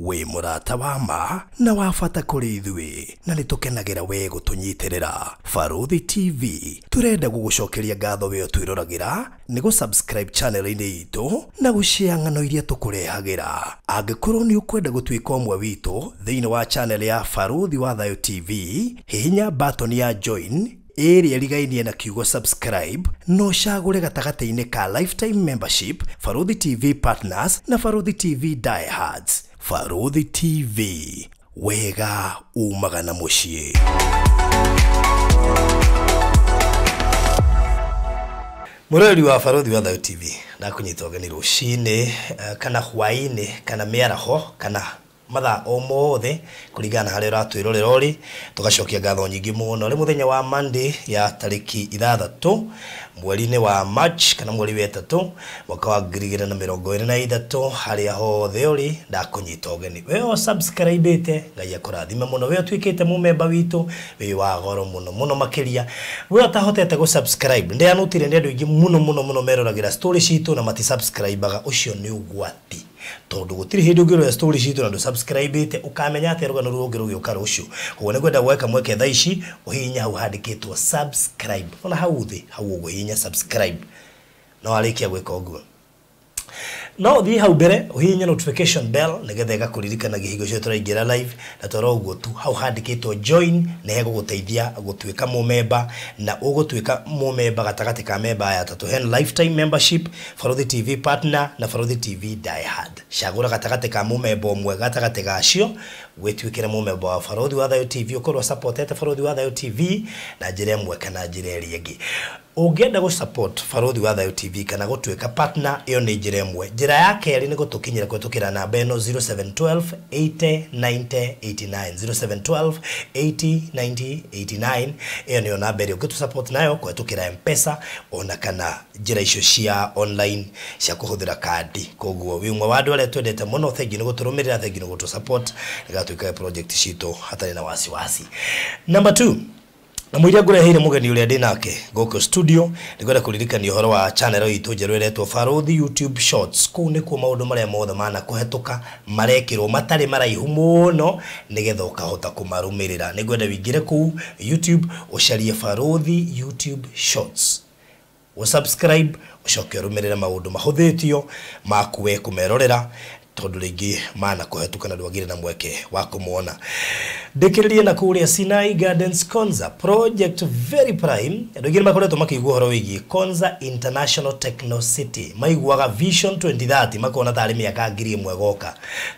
Wĩ mũrata wa ma na wa bata kũrĩ ithuĩ, na nĩ tũkenagĩra we gũtũnyitĩrĩra. Barũthi TV tũrenda gũgũcokeria ngatho we ũtwĩroragĩra nĩ gũ-subscribe channel-inĩ itũ na gũshare ng'ano iria tũkũrehagĩra. Angĩkorwo nĩ ũkwenda gũtuĩka ũmwe witũ thĩinĩ wa channel ya Barũthi wa Thayũ TV, hihinya button ya join ĩrĩa ĩrigainie na kiugo subscribe no ũcagũre gatagatĩ-inĩ ka lifetime membership, Barũthi TV partners na Barũthi TV diehards. Barũthi TV, wega umaga na mũciĩ. Mũrori wa Barũthi wa Thayũ TV, ndakunyita ũgeni rũcinĩ kana hwaĩ-inĩ kana mĩaraho kana mathaa o mothe kũringana na harĩa ũratwĩrorera ũrĩ. Tũgacokia ngatho nyingĩ mũno. Nĩ mũthenya wa Monday ya tarĩki 6 mweri-inĩ wa March kana mweri wa 3 mwaka wa 2023. Harĩa hothe ũrĩ ndakũnyita ũgeni. We o subscribe-ĩte, Ngai akũrathime mũno. We ũtuĩkĩte mũmemba witũ, wĩ wa goro mũno mũno makĩria. We ũtahotete gũ-subscribe, ndĩanũtire nĩ andũ aingĩ mũno mũno mũno meroragĩra story citũ na mati-subscribe-aga. Ũcio nĩ ũgwati, tondũ gũtirĩ hĩndĩ ũngĩrora story citũ na ndũ-subscribe-ĩte ũkamenya atĩa rũgano rũngĩ rũgĩũka rũciũ. Koguo nĩ ngwenda gweka mweke thaa ici ũhihinye hau handĩkĩtwo subscribe, ona hau thĩ hau ũguo hihinya subscribe, na warĩkia gwĩka ũguo no ũthiĩ hau mbere ũhihinye notification bell nĩgetha ĩgakũririkanagia hingo ciothe tũraingĩra live. Na twara ũguo tu hau handĩkĩtwo join nĩ hegũgũteithia gũtuĩka mũmemba, na ũgũtuĩka mũmemba gatagatĩ ka memba aya atatũ. Hena lifetime membership, Barũthi TV partner na Barũthi TV diehard. Cagũra gatagatĩ ka mũmemba ũmwe gatagatĩ gacio wĩtuĩkĩre mũmemba wa Barũthi wa Thayũ TV, ũkorwo supportete Barũthi wa Thayũ TV na njĩra ĩmwe kana njĩra ĩrĩa ĩngĩ. Ũngĩenda gũ support Barũthi wa Thayũ TV kana gũtuĩka partner, ĩyo nĩ njĩra ĩmwe. Njĩra ya kerĩ nĩ gũtũkinyĩra kũhetũkĩra namba ĩno 0712 80 90 89, 0712 80 90 89. Ĩyo nĩyo namba ĩrĩa ũngĩtũ support nayo kũhetũkĩra M-Pesa ona kana njĩra icio cia online cia kũhũthĩra kandi. Koguo wĩ ũmwe wa andũ arĩa twendete mũno, thengiũ nĩ gũtũrũmĩrĩra, thengiũ nĩ gũtũ support nĩgetha twĩkage project citũ hatarĩ na wasiwasi. Number 2, na mũiria ngũreheire mũgeni ũrĩa ndĩ nake gũkũ studio, nĩngwenda kũririkania ũhoro wa channel itũ njerũ ĩretwo Barũthi YouTube Shorts. Kũu nĩkuo maũndũ marĩa mothe manakũhetũka marekĩrwo matarĩ maraihu mũno nĩgetha ũkahota kũmarũmĩrĩra. Nĩngwenda wĩingĩre kũu YouTube ũcarie Barũthi YouTube Shorts, ũsubscribe, ũcoke ũrũmĩrĩre maũndũ mahũthĩtio maku we kũmerorera, tondũ rĩngĩ manakũhetũka na ndwagĩire na mweke wa kũmona. Ndĩkĩrĩrie na kũrĩa Sinai Gardens Konza project very prime. Andũ aingĩ nĩmakoretwo makĩigua ũhoro wĩgiĩ Konza International Techno City, maiguaga Vision 2030 makona tarĩ mĩaka 1000 goka.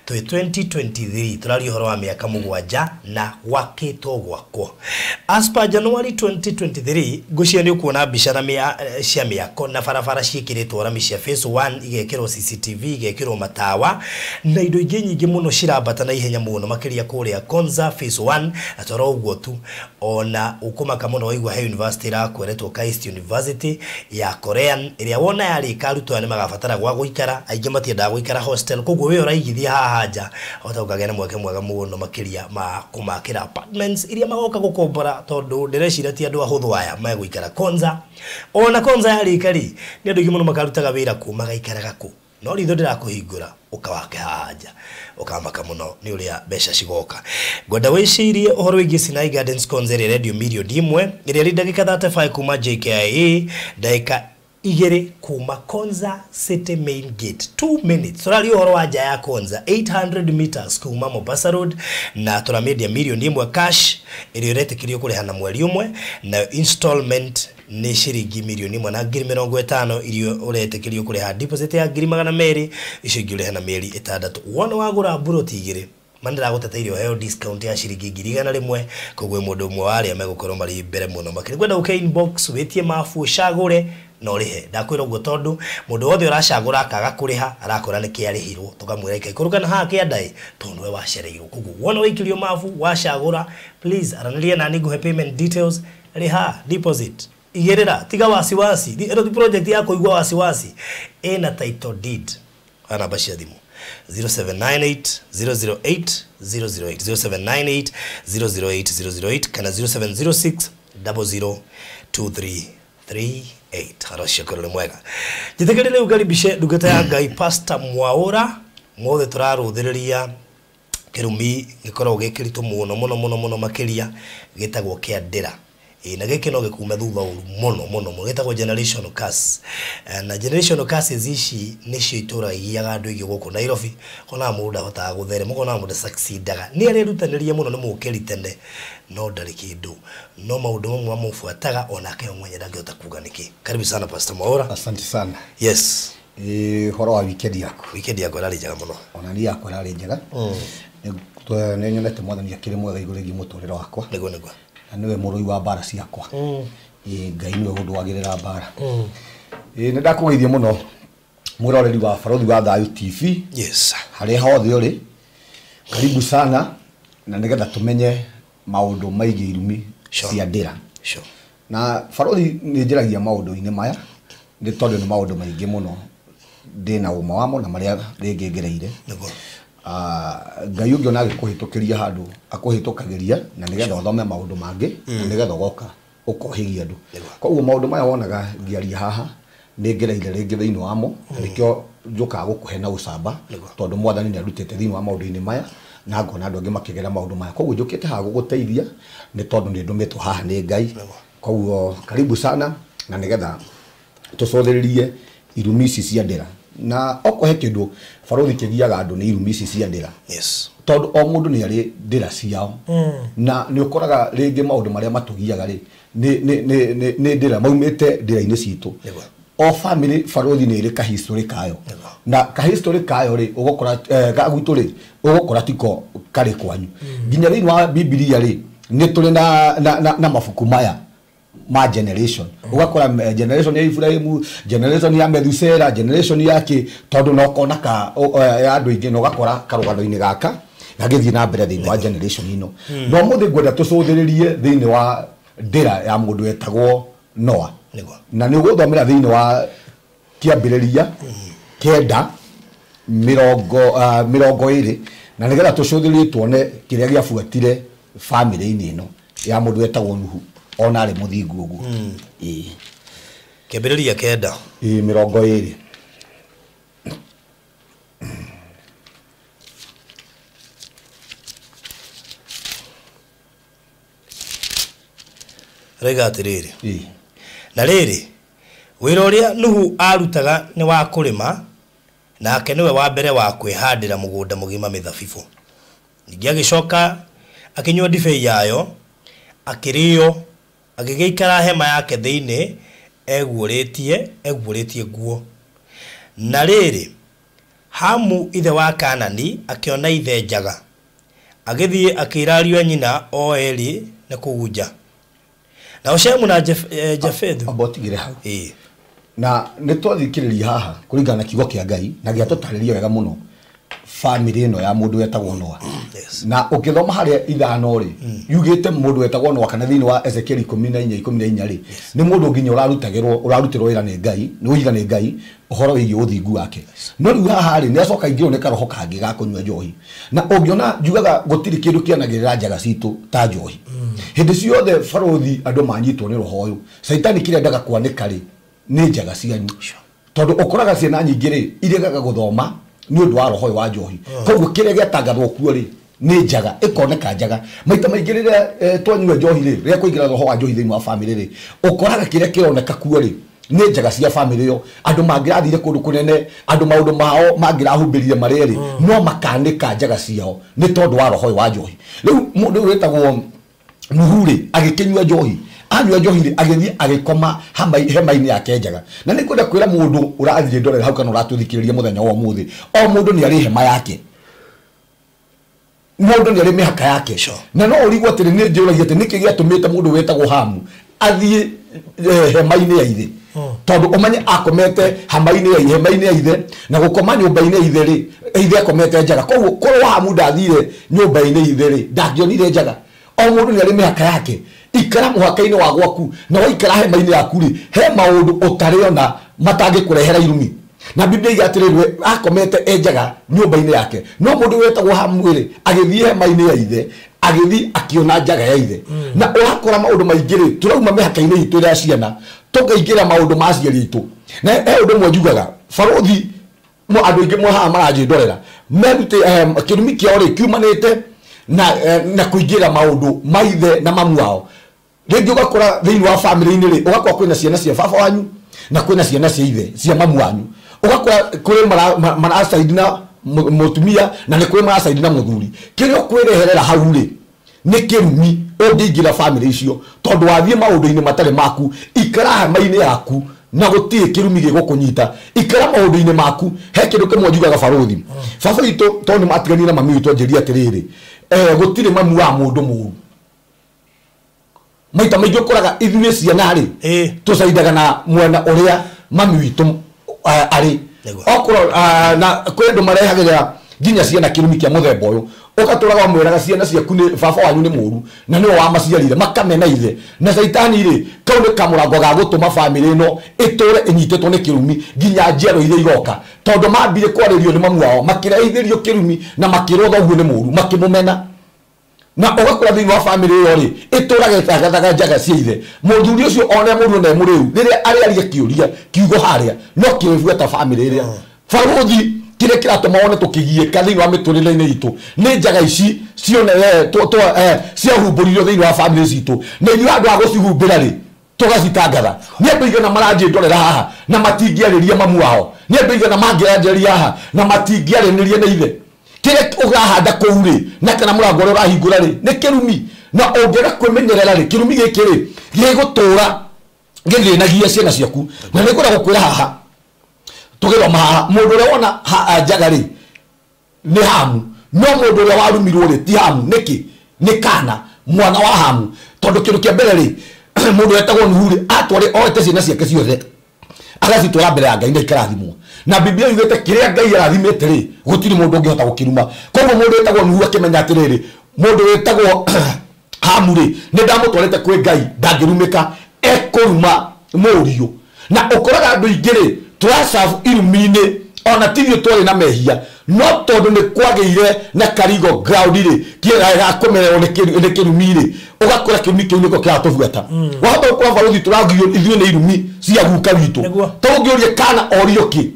Twĩ 2023 tũraria ũhoro wa mĩaka 7 na gwakĩtwo gwakwo. As per January 2023 ngũcia nĩ ũkuona mbica na cia mĩako na barabara ciĩkĩrĩtwo rami cia phase 1, igekĩrwo CCTV, igekĩrwo matawa na indo ingĩ nyingĩ mũno cirambata na ihenya mũno makĩria kũrĩa Konza phase 1. Na toro ũguo tu, ona ũkũmaka mũno waigua he university ĩrakweretwo KAIST University ya Korean, ĩrĩa wona yarĩka arutwo aya nĩmagabatara gwa gũikara, aingĩ matiendaga gũikara hostel. Koguo we ũraigithia haha nja hota ũkagĩa na mweke mwega mũno makĩria ma kũmakĩra apartments iria magoka gũkombora, tondũ ndĩreciria ti andũ ahũthũ aya megũikara Konza. Ona Konza yarĩka rĩ, nĩ andũ aingĩ mũno makarutaga wĩra kũ, magaikaraga kũ. No ritho ndĩrakũhingũra ũkawake haha nja ũkamaka mũno nĩ ũrĩa mbeca cigoka. Ngwenda wĩcirie ũhoro wĩgiĩ Sinai Gardens Konza ĩrĩa ĩrendio mirioni 1, ĩrĩa ĩrĩ ndagĩka 35 kuma JKIA, ndagĩka 2 kuma Konza City main gate, 2 minutes. Tũraria ũhoro wa nja ya Konza, 800 meters kuma Mombasa Road, na tũramĩendia mirioni 1 cash ĩrĩa ũretĩkĩrio kũrĩha na mweri ũmwe, na installment nĩ ciringi mirioni 1 na ngiri 50 iria ũretĩkĩrio kũrĩha deposit ya ngiri 200, icio ingĩ ũrĩha na mĩeri 6. Wona wagũra mburoti 2 mandĩragũteteire ũheo discount ya ciringi 100,000. Koguo mũndũ ũmwe wa arĩa megũkorwo marĩ mbere mũno makĩria. Ngwenda ũke inbox wĩtie mabu ũcagũre na ũrĩhe. Ndakwĩra ũguo tondũ mũndũ wothe ũracagũra akaga kũrĩha arakora nĩ kĩarĩhirwo, tũkamwĩra ikaikũrũka na haha kĩanda tondũ nĩwe wacereirwo. Koguo wona waikĩrio mabu wacagũra, please aranĩria nani ngũhe payment details, rĩha deposit, igĩrĩra, tiga wasiwasi. Ĩno ti project ya kũigua wasiwasi, ĩna title deed. Oya namba cia thimũ 0798 008 008, 0798 008 008 kana 0706 002338. Haro ciakorwo nĩ mwega. Njĩtĩkĩrie rĩu ngaribishe ndungata ya Ngai Pastor Mwaura. Mothe tũrarũthĩrĩria Kĩrumi gĩkoragwo gĩ kĩritũ mũno mũno mũno mũno makĩria gĩtagwo kĩa ndĩra. Na gĩkĩ no gĩkume thutha ũru mũno mũno mũno, gĩtagwo generational curse. Na generational curses ici nĩcio itũraga igiaga andũ aingĩ gũkũ Nairobi. Konaga mũndũ ndahotaga gũtherema, ũkonaga mũndũ succeedaga, nĩ arerutanĩria mũno, nĩ mũkĩri tene no ndarĩ kĩndũ, no maũndũ mamwe mamũbuataga onake we mwenye ndangĩhota kuga nĩkĩ. Karibu sana Pastor Mwaura. Asante sana. Yes. Horo wa weekend yaku? Weekend yakwa ĩrarĩ njega mũno. Ona niĩ yakwa ĩrarĩ njega. Nĩ nyonete Mwathani akĩrĩ mwega igũrũ rĩgiĩ mũtũrĩre wakwa. Nĩguo nĩguo. Na nĩwe mũrũi wa mbara ciakwa. Ngai nĩwe ũndwagĩrĩra mbara. Nĩ ndakũgeithia mũno mwĩroreri wa Barothi wa Thayũ TV. Yes. Harĩa hothe ũrĩ, karibu sana, na nĩgetha tũmenye maũndũ maingĩ irumi cia ndĩra. Sure. Na Barothi nĩ njaragia maũndũ-inĩ maya nĩ tondũ nĩ maũndũ maingĩ mũno ndĩna ũma wamo na marĩa rĩngĩ ngereire. Nĩguo. Ngai ũngĩona agĩkũhĩtũkĩria handũ akũhĩtũkagĩria na nĩgetha ũthome maũndũ mangĩ na nĩgetha ũgoka ũkohĩgia andũ. Koguo maũndũ maya wonaga ngĩaria haha nĩ ngereire rĩngĩ thĩinĩ wamo, na nĩkĩo njũkaga gũkũhe na ũcamba tondũ Mwathani nĩ arutĩte thĩinĩ wa maũndũ-inĩ maya na ngona andũ angĩ makĩgera maũndũ maya. Koguo njũkĩte haha gũgũteithia nĩ tondũ nĩ ndũmĩtwo haha nĩ Ngai. Koguo karibu sana na nĩgetha tũcũthĩrĩrie irumi ici cia ndĩra. Na okorwo he kĩndũ Barothi kĩgiaga andũ nĩ irumi ici cia ndĩra. Yes. Tondũ o mũndũ nĩ arĩ ndĩra ciao. Na nĩ ũkoraga rĩngĩ maũndũ marĩa matũgiaga rĩ nĩ ndĩra maumĩte ndĩra-inĩ citũ. O family Barothi nĩ ĩrĩ kahistory kayo. Na kahistory kayo rĩ ũgũkora ga gwitũ rĩ ũgũkora tiko karĩ kwanyu. Nginya thĩinĩ wa Bibilia rĩ nĩ tũrĩ na mabuku maya ma generation. Ũgakora generation ya Ibrahimu, generation ya Methusela, generation yake, tondũ no kona ka ya andũ aingĩ na ũgakora karũgano-inĩ gaka gagĩthiĩ na mbere thĩinĩ wa generation ĩno. No mũthĩ ngwenda tũcũthĩrĩrie thĩinĩ wa ndĩra ya mũndũ wetagwo Noah. Na nĩ ũgũthomera thĩinĩ wa kĩambĩrĩria 9 20 na nĩgetha tũcũthĩrĩrie tuone kĩrĩa gĩabuatire family-inĩ ĩno ya mũndũ wetagwo Nuhu. Ona arĩ mũthingu ũguo. Kĩambĩrĩria 9. 20. Raiga atĩrĩrĩ. Na rĩrĩ, wĩra ũrĩa Nuhu arutaga nĩ wa kũrĩma, nake nĩwe wa mbere wa kwĩhandĩra mũgũnda mũgima mĩthabibũ. Ningĩ agĩcoka akĩnyua ndibei yayo, akĩrĩo, agĩgĩikara hema yake thĩinĩ eguũrĩtie nguo. Na rĩrĩ, Hamu ithe wa Kanani akĩona ithe njaga, agĩthiĩ akĩra ariũ a nyina o erĩ na kũu nja. Na Shemu na Jafethu. Amba ũtigĩre hau. Na nĩ twathikĩrĩria haha kũringana na kiugo kĩa Ngai na gĩatũtarĩria wega mũno family ĩno ya mũndũ wetagwo Noah. Na ũkĩthoma harĩa 5 rĩ, yugĩte mũndũ wetagwo Noah kana thĩinĩ wa Ezekiel 14 14 rĩ, nĩ mũndũ nginya ũrarutĩrwo wĩra nĩ Ngai, nĩ ũira nĩ Ngai ũhoro wĩgiĩ ũthingu wake. No rĩu haha rĩ, nĩ acoka aingĩrwo nĩ karoho kangĩ ga kũnyua njohi. Na ũngĩona njugaga gũtirĩ kĩndũ kĩanagĩrĩra njaga citũ ta njohi. Hĩndĩ ciothe Barothi andũ manyitwo nĩ roho ũyũ, Caitani kĩrĩa endaga kwanĩka rĩ nĩ njaga cianyu. Tondũ ũkoraga ciana nyingĩ rĩ iregaga gũthoma nĩ ũndũ wa roho ũyũ wa njohi. Koguo kĩrĩa gĩatangathwo kuo rĩ nĩ njaga, ĩkoneka njaga. Maita maingĩ rĩrĩa twanyua njohi rĩ, rĩrĩa kũingĩra roho wa njohi thĩinĩ wa family rĩ, ũkoraga kĩrĩa kĩroneka kuo rĩ nĩ njaga cia family ĩyo. Andũ mangĩrathire kũndũ kũnene, andũ maũndũ mao mangĩrahumbĩrire marĩa rĩ, no makanĩka njaga ciao nĩ tondũ wa roho ũyũ wa njohi. Rĩu mũndũ ũyũ wĩtagwo Nuhu rĩ, agĩkĩnyua njohi, anyua njohi rĩ, agĩthiĩ agĩkoma hema-inĩ yake njaga. Na nĩ ngwenda kwĩra mũndũ ũrathiĩ ndorera hau kana ũratũthikĩrĩria mũthenya wa ũmũthĩ, o mũndũ nĩ arĩ hema yake, mũndũ nĩ arĩ mĩhaka yake. Na no ũrigwo atĩrĩ, nĩ njũragia atĩ nĩkĩ gĩatũmĩte mũndũ wetagwo Hamu athiĩ hema-inĩ ya ithe. Tondũ ũmenye akomete hema-inĩ ya ithe, na gũkoma nyũmba-inĩ ya ithe rĩ, ithe akomete njaga. Koguo korwo Hamu ndathire nyũmba-inĩ ya ithe rĩ, ndangĩonire njaga. O mũndũ nĩ arĩ mĩhaka yake. Ikara mũhaka-inĩ wa gwaku, na waikara hema-inĩ yaku rĩ, he maũndũ ũtarĩona matangĩkũrehera irumi. Na Biblia iga atĩrĩrĩ, we akomete e njaga nyũmba-inĩ yake, no mũndũ wetagwo Hamu rĩ, agĩthiĩ hema-inĩ ya ithe, agĩthiĩ akĩona njaga ya ithe. Na ũrakora maũndũ maingĩ rĩ, tũrauma mĩhaka-inĩ itũ ya ciana, tũkaingĩra maũndũ ma aciari aitũ. Na he ũndũ ũmwe njugaga, Barothi Andũ aingĩ mwe haha maranjĩndorera merute kĩrumi kĩao rĩ kiumanĩte na kũingĩra maũndũ ma ithe na mamu wao. Rĩngĩ ũgakora thĩinĩ wa family-inĩ rĩ, ũgakora kwĩna ciana cia baba wanyu na kwĩna ciana cia ithe cia mamu wanyu, ũgakora kũrĩ maracaidi na mũtumia na nĩ kũrĩ maracaidi na mũthuri. Kĩrĩa ũkwĩreherera hau rĩ nĩ kĩrumi ũngĩingĩra family icio, tondũ wathiĩ maũndũ-inĩ matarĩ maku. Ikara hema-inĩ yaku na gũtirĩ kĩrumi gĩgũkũnyita. Ikara maũndũ-inĩ maku. He kĩndũ kĩmwe njugaga barũthi, baba witũ tondũ nĩ matiganire na mami witũ anjĩrire atĩrĩrĩ, gũtirĩ mamu wa mũndũ mũru. Maita maingĩ ũkoraga ithuĩ ciana rĩ tũcaidaga na mwena ũrĩa mami witũ arĩ. Okorwo na kwĩ andũ marehagĩra nginya ciana kĩrumi kĩa mũthemba ũyũ, ũgatũraga ũmwĩraga ciana ciaku nĩ baba wanyu nĩ mũru na nĩwe wamaciarire, makamena ithe. Na caitani rĩ, kau nĩ kamũrango ga gũtũma bamĩrĩ ĩno ĩtũre ĩnyitĩtwo nĩ kĩrumi nginya njiaro iria igoka, tondũ mambire kwarĩrio nĩ mamu wao, makĩrehithĩrio kĩrumi na makĩrwo thoguo nĩ mũru, makĩmũmena. Na ũgakora thĩinĩ wa bamĩrĩ ĩyo rĩ, ĩtũraga ĩtangathaga njaga cia ithe. Mũthuri ũcio ona mũru ona mũrĩu, rĩrĩa arĩaria kĩũria kiugo harĩa no kĩbuata bamĩrĩ ĩrĩa. Barũthi, kĩrĩa kĩratũma wone tũkĩgiĩka thĩinĩ wa mĩtũrĩre-inĩ itũ nĩ njaga ici cione ciahumbũririo thĩinĩ wa bamĩrĩ citũ, na ithuĩ handũ ha gũcihumbĩra rĩ tũgacitangatha. Nĩ andũ aigana maranjĩndorera haha na matingĩarĩria mamu wao, nĩ andũ aigana mangĩranjĩrĩria haha na matingĩarĩnĩria na ithe. Kĩrĩa ũrahanda kũu rĩ, na kana mũrango ũrĩa ũrahingũra rĩ, nĩ kĩrumi. Na ũngĩaga kwĩmenyerera rĩ, kĩrumi gĩkĩ rĩ gĩgũtũra gĩthĩnagia ciana ciaku. Na nĩ ngwenda gũkwĩra haha tũgĩthoma haha, mũndũ ũrĩa wona njaga rĩ nĩ Hamu, no mũndũ ũrĩa warumirwo rĩ ti Hamu. Nĩkĩ? Nĩ Kana mwana wa Hamu. Tondũ kĩndũ kĩa mbere rĩ, mũndũ wetagwo Nuhu rĩ, atware oete ciana ciake ciothe agacitwara mbere ya Ngai na ikarathimwo. Na Biblia yugĩte kĩrĩa Ngai arathimĩte rĩ, gũtirĩ mũndũ ũngĩhota gũkĩruma. Koguo mũndũ wetagwo Nuhu akĩmenya atĩrĩrĩ, mũndũ wetagwo Hamu rĩ, nĩ ndamũtwarĩte kwĩ Ngai, ndangĩrumĩka, ekũruma mũriũ. Na ũkoraga andũ aingĩ rĩ, tũracabu irumi-inĩ ona ti ithuĩ twarĩ na mehia, no tondũ nĩ kwagĩire na karigo ground rĩ, gakũmererwo nĩ kĩrumi rĩ, ũgakora kĩrumi kĩu nĩkĩo kĩratũbuata. Wahota gũkora barũthi tũragio ithuĩ nĩ irumi cia guka witũ. Tũngĩũria kana orio kĩ,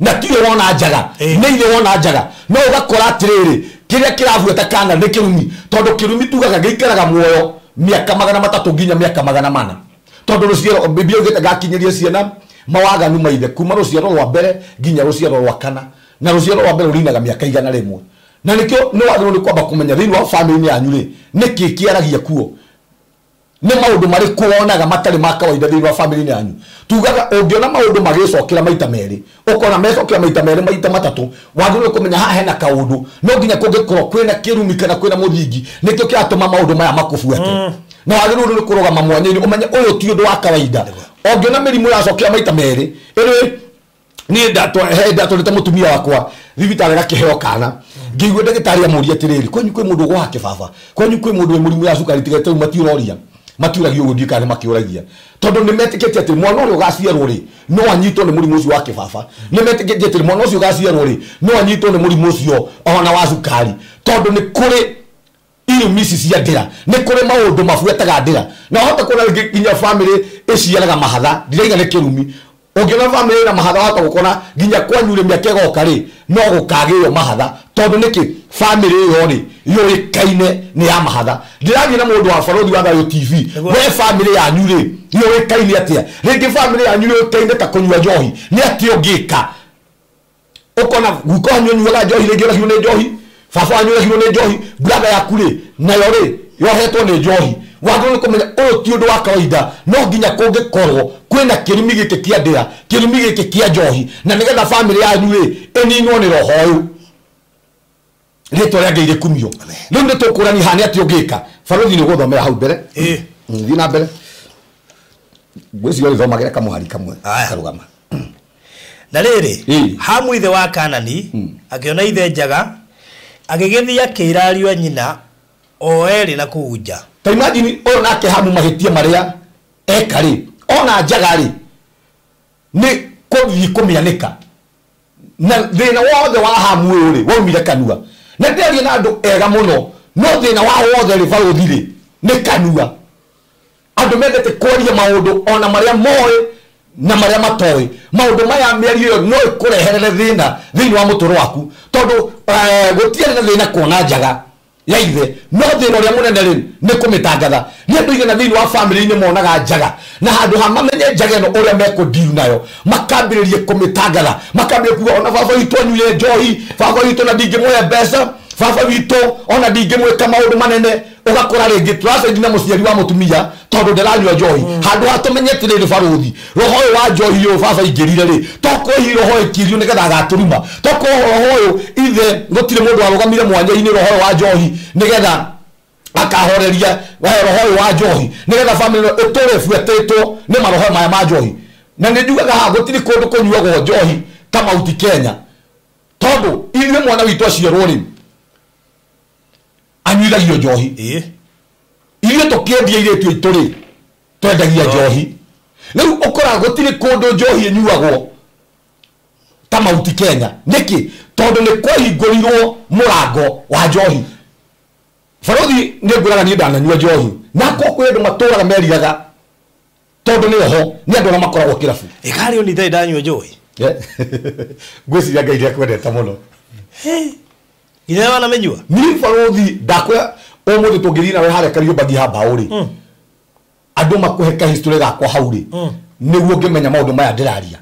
na tiwe wona njaga, nĩ ithe wona njaga. No ũgakora atĩrĩrĩ, kĩrĩa kĩrabuata kana nĩ kĩrumi, tondũ kĩrumi tugaga gĩikaraga muoyo mĩaka 300 nginya mĩaka 400. Tondũ rũciaro, Biblia yugĩte gakinyĩria ciana mawaganu maithe kuma rũciaro rwa mbere nginya rũciaro rwa kana, na rũciaro rwa mbere rũrinaga mĩaka 101. Na nĩkĩo nĩ wagĩrĩirwo nĩ kwamba kũmenya thĩinĩ wa family yanyu rĩ, nĩkĩ kĩaragia kuo, nĩ maũndũ marĩkũ wonaga matarĩ ma kawaida thĩinĩ wa family yanyu. Tugaga ũngĩona maũndũ magĩcokera maita merĩ, ũkona mecokera maita merĩ maita matatũ, wagĩrĩirwo kũmenya haha hena kaũndũ, no nginya kũngĩkorwo kwĩna kĩrumi kana kwĩna mũthingi, nĩkĩo kĩratũma maũndũ maya makũbuate. Na wagĩrĩirwo nĩ kũrũgama mwanya-inĩ ũmenye ũyũ ti ũndũ wa kawaida. Ũngĩona mĩrimũ yacokera maita merĩ, ĩrĩ niĩ ndatwarĩte mũtumia wakwa thibitarĩ gakĩheo kana, ngĩigua ndagĩtarĩ amũria atĩrĩrĩ, kwanyu kwĩ mũndũ ũgwaga kĩbaba, kwanyu kwĩ mũndũ wĩ mũrimũ ya cukari, tiga rĩu matiũroria, matiũragio ũguo, ndiũĩ kana nĩ makĩũragia, tondũ nĩ metĩkĩtie atĩ mwana ũrĩa ũgaciarwo rĩ no anyitwo nĩ mũrimũ ũcio wa kĩbaba, nĩ metĩkĩtie atĩ mwana ũcio ũgaciarwo rĩ no anyitwo nĩ mũrimũ ũcio ona wa cukari, tondũ nĩ kũrĩ irumi ici cia ndĩra, nĩ kũrĩ maũndũ mabuataga ndĩra. Na wahota kuona rĩngĩ nginya family ĩciaraga mahatha, ndiraiga nĩ kĩrumi. Ũngĩona family ĩna mahatha, wahota gũkora nginya kwanyu rĩ mĩaka ĩgoka rĩ no gũkagĩo mahatha, tondũ nĩkĩ? Family ĩyo rĩ yũĩkaine nĩ ya mahatha. Ndĩrathiĩ na mũndũ wa Barũthi wa Thayũ TV, we family yanyu rĩ yũĩkaine atĩa? Rĩngĩ family yanyu yũĩkaine ta kũnyua njohi, nĩ atĩa ũngĩka? Ũkona guka wanyu anyuaga njohi, rĩngĩ oragirwo nĩ njohi, baba wanyu oragirwo nĩ njohi, brother yaku rĩ nayo rĩ yohetwo nĩ njohi. Wagĩrĩirwo kũmenya ũyũ ti ũndũ wa kawaida, no nginya kũngĩkorwo kwĩna kĩrumi gĩkĩ kĩa ndĩra, kĩrumi gĩkĩ kĩa njohi, na nĩgetha family yanyu rĩ ĩninwo nĩ roho ũyũ. Rĩtwa rĩa Ngai rĩkumio. Rĩu nĩ tũkũrania haha nĩ atĩa ũngĩka. Barũthi nĩ ũgũthomera hau mbere. Thiĩ na mbere. Ngwĩciria ũrĩthomagĩra kamũhari kamwe karũgama. Na rĩrĩ, Hamu ithe wa Kanani akĩona ithe njaga, agĩgĩthiĩ akĩĩra ariũ a nyina o erĩ na kũu nja. Ta imagine ũyũ nake Hamu mahĩtia marĩa eka rĩ, ona njaga rĩ, nĩ kũthiĩ kũmĩanĩka. Na thĩna wothe wa Hamu ũyũ rĩ, waumire kanua. Na ndĩraria na andũ ega mũno, no thĩna wa wothe rĩ, barũthi rĩ, nĩ kanua. Andũ mendete kwaria maũndũ ona marĩa moĩ na maria matoĩ maũndũ maya mĩario ĩyo no ĩkũreherere thĩna thĩinĩ wa mũtũrĩre waku tondũ gũtiarĩ na thĩna kuona njaga ya ithe no thĩna ũrĩa mũnene rĩ nĩ kũmĩtangatha nĩ andũ igana thĩinĩ wa famĩlĩ-inĩ monaga njaga na handũ ha mamenye njaga ĩno ũrĩa mekũndiru nayo makambĩrĩrie kũmĩtangatha makambĩrĩria kuga ona baba witũ anyuire njohi baba witũ na ndingĩmũhe mbeca baba witũ ona ndingĩmwĩka maũndũ manene ũgakora rĩngĩ tũracaidi na mũciari wa mũtumia tondũ ndaranyua njohi handũ ha tũmenye atĩrĩrĩ barũthi roho ũyũ wa njohi ũyũ baba ingĩrire rĩ tokorwo hihi roho ĩkirio nĩgetha agatũruma tokorwo roho ũyũ ithe gũtirĩ mũndũ warũgamire mwanya-inĩ roho ũyũ wa njohi nĩgetha akahoreria roho ũyũ wa njohi nĩgetha famĩlĩ ĩno ĩtũre ĩbuatĩtwo nĩ maroho maya ma njohi na nĩ njugaga haha gũtirĩ kũndũ kũnyuagwo njohi ta Mount Kenya tondũ ithuĩ mwana witũ aciarwo rĩ anyuithagio njohi ithuĩ tũkĩendia airĩtu aitũ rĩ twendagia njohi rĩu ũkoraga gũtirĩ kũndũ njohi ĩnyuagwo ta Mount Kenya nĩkĩ tondũ nĩ kwahingũrirwo mũrango wa njohi barothi nĩ ngwĩraga niĩ ndananyua njohi na korwo kwĩ andũ matũraga meriraga tondũ nĩ oho nĩ andũ arĩa makoragwo kĩrabu ĩkarĩ o nĩ ndanyua njohi ngwĩciria Ngai nĩakwendete mũno nginya wanamenyua niĩ barothi ndakwĩra ũmũthĩ tũngĩthiĩ nawe harĩa Kariũmbangi ha mbaũ rĩ andũ makũhe ka history gakwa hau rĩ nĩguo ngĩmenya maũndũ maya ndĩraria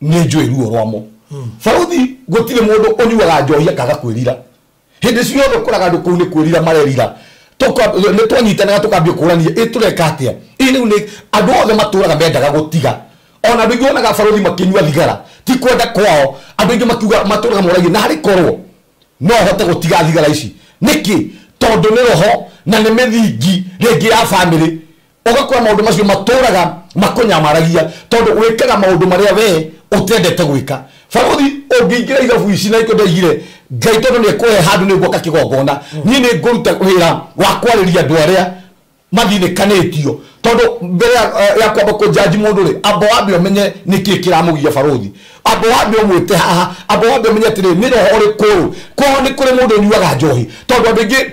nĩ njũĩ ruo rwamo barothi gũtirĩ mũndũ ũnyuaga njohi akaga kwĩrira hĩndĩ ciothe ũkoraga andũ kũu nĩ kwĩrira marerira nĩ twanyitanaga tũkambia kũrania ĩ tũreka atĩa ĩ rĩu nĩ andũ othe matũraga mendaga gũtiga ona andũ aingĩ wonaga barothi makĩnyua thigara ti kwenda kwao andũ aingĩ makiuga matũraga moragia na harĩ korwo no hote gũtiga thigara ici nĩkĩ tondũ nĩ roho na nĩ mĩthingi rĩngĩ ya famĩlĩ ũgakora maũndũ macio matũraga makũnyamaragia tondũ wĩkaga maũndũ marĩa we ũtendete gwĩka barothi ũngĩingĩra irabu ici na ikũ ndaigire Ngai tondũ nĩ ekũhe handũ nĩ ngwaka kĩgongona niĩ nĩ ngũruta wĩra wa kwarĩria andũ arĩa mathinĩkanĩtio tondũ mbere ya kwamba kũnjanji mũndũ rĩ amba wambe ũmenye nĩkĩ kĩramũgia barothi amba wambe ũmwĩte haha amba wambe ũmenye atĩrĩ nĩ roho ũrĩkũ ũyũ kwao nĩ kũrĩ mũndũ ũnyuaga njohi tondũ andũ aingĩ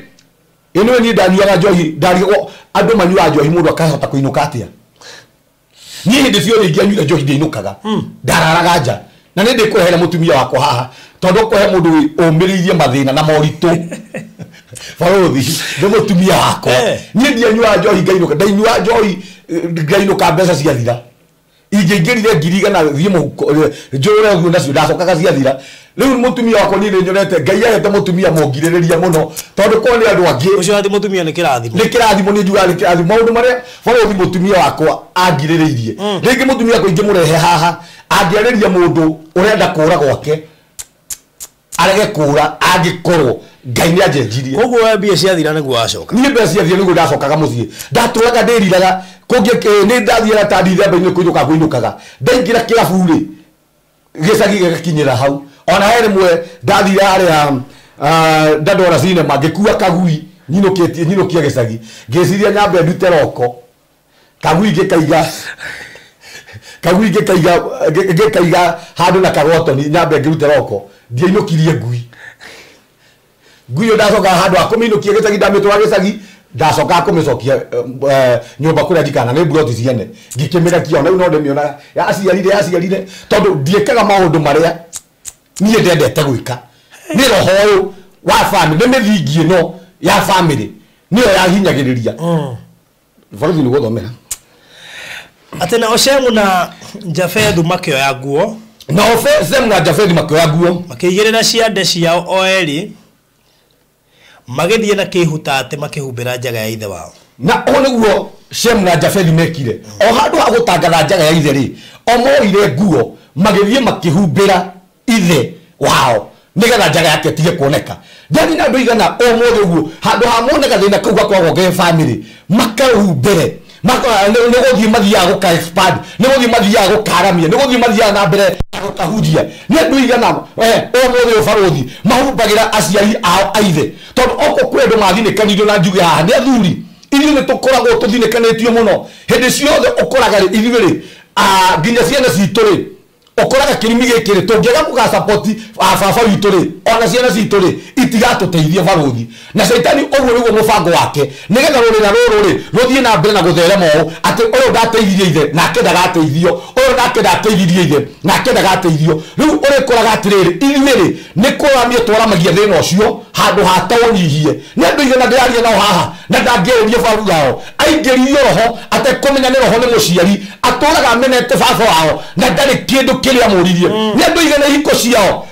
ĩnĩwe niĩ ndanyuaga njohi ndarigagwo andũ manyuaga njohi mũndũ akahota kũinũka atĩa niĩ hĩndĩ ciothe ingĩanyuire njohi ndiainũkaga ndararaga nja na nĩ ndĩkũrehere mũtumia wakwa haha tondũ kũhe mũndũ ũmĩrĩirie mathĩna na moritũ barothi nĩ mũtumia wakwa niĩ ndianyuaga njohi ngainũka ndainyuaga njohi ngainũka mbeca ciathira ingĩingĩrire 100,000 thiĩ mũhuko njũre ũguo nacio ndacokaga ciathira rĩu mũtumia wakwa niĩ nĩnyonete Ngai ahete mũtumia mũngirĩrĩria mũno tondũ korwo nĩ andũ angĩ ũcio ati mũtumia nĩ kĩrathimo nĩ kĩrathimo nĩ njugaga nĩ kĩrathimo maũndũ marĩa barothi mũtumia wakwa angirĩrĩirie rĩngĩ mũtumia wakwa ingĩmũrehe haha angĩarĩria mũndũ ũrenda kũra gwake arege kũra angĩkorwo Ngai nĩ anjenjirie koguo we mbia ciathira nĩguo wacoka niĩ mbeca ciathira nĩguo ndacokaga mũciĩ ndatũraga ndĩriraga kũngĩ nĩ ndathiaga ta ndithemba-inĩ kũinũka ngũinũkaga ndaingĩra kĩrabu rĩ gĩcagi gĩgakinyĩra hau ona he rĩmwe ndathire harĩa ndandwara cinema ngĩkua kagui nyinũkĩtie nyinũkia gĩcagi ngĩciria nyambe ndute roko kagui ngĩkaiga kagui ngĩkaiga ngĩkaiga handũ na kagotoni nyambe ngĩrute roko ndiainũkirie ngui ngui ĩyo ndacokaga handũ ha kũmĩinũkia gĩcagi ndamĩtwara gĩcagi ndacokaga kũmĩcokia nyũmba kũrĩa njikaraga nĩ mburoti ciene ngĩkĩmĩrekia ona rĩu no ndĩmĩonaga yaciarire tondũ ndiĩkaga maũndũ marĩa niĩ ndendete gwĩka nĩ roho ũyũ wa famĩlĩ nĩ mĩthingi ĩno ya famĩlĩ nĩyo yahinyagĩrĩria barothi nĩ gũthomera atĩ nao Shemu na Jafethu makĩoya nguo nao Shemu na Jafethu makĩoya nguo makĩigĩrĩra ciande ciao o erĩ magĩthiĩ na kĩhutate makĩhumbĩra njaga ya ithe wao na ũũ nĩguo Shemu na Jafethi mekire o handũ ha gũtangatha njaga ya ithe rĩ o moire nguo magĩthiĩ makĩhumbĩra ithe wao nĩgetha njaga yake ĩtige kuoneka ndathi na andũ igana ũmũthĩ ũguo handũ ha mone gathĩna kau gakoragwo ge famĩlĩ makahumbĩre nĩ gũthiĩ mathiaga gũka expand nĩ gũthiĩ mathiaga gũkaramia nĩ gũthiĩ mathiaga na mbere gũkahunjia nĩ andũ igana ũmũthĩ ũyũ barothi mahumbagĩra aciari ao a ithe tondũ oko kwĩ andũ mathinĩkanirio na njuge haha nĩ athuri ithuĩ nĩ tũkoragwo tũthinĩkanĩtio mũno hĩndĩ ciothe ũkoraga rĩ ithuĩ rĩ nginya ciana citũ rĩ Ũkoraga kĩrumi gĩkĩ rĩ, tũngĩaga gũgacapoti baba witũ rĩ, ona ciana citũ rĩ, itigatũteithia barũthi. Na caitani ũguo nĩguo mũbango wake, nĩgetha rũrĩra rũrũ rĩ rũthiĩ na mbere na gũtherema ũũ atĩ ũyũ ndateithirie ithe nake ndagateithio, ũyũ nake ndateithirie ithe nake ndagateithio. Rĩu ũrĩkoraga atĩrĩrĩ, ithuĩ rĩ nĩ kũramia twaramagia thĩna ũcio handũ ha taũnyihie. Nĩ andũ aigana ndĩraria nao haha na ndangĩarĩria babu yao, aingĩririo roho atekũmenya nĩ roho nĩ mũciari, atũraga amenete baba wao na ndarĩ kĩndũ kĩrĩa amũririe. Nĩ andũ aigana ihiko ciao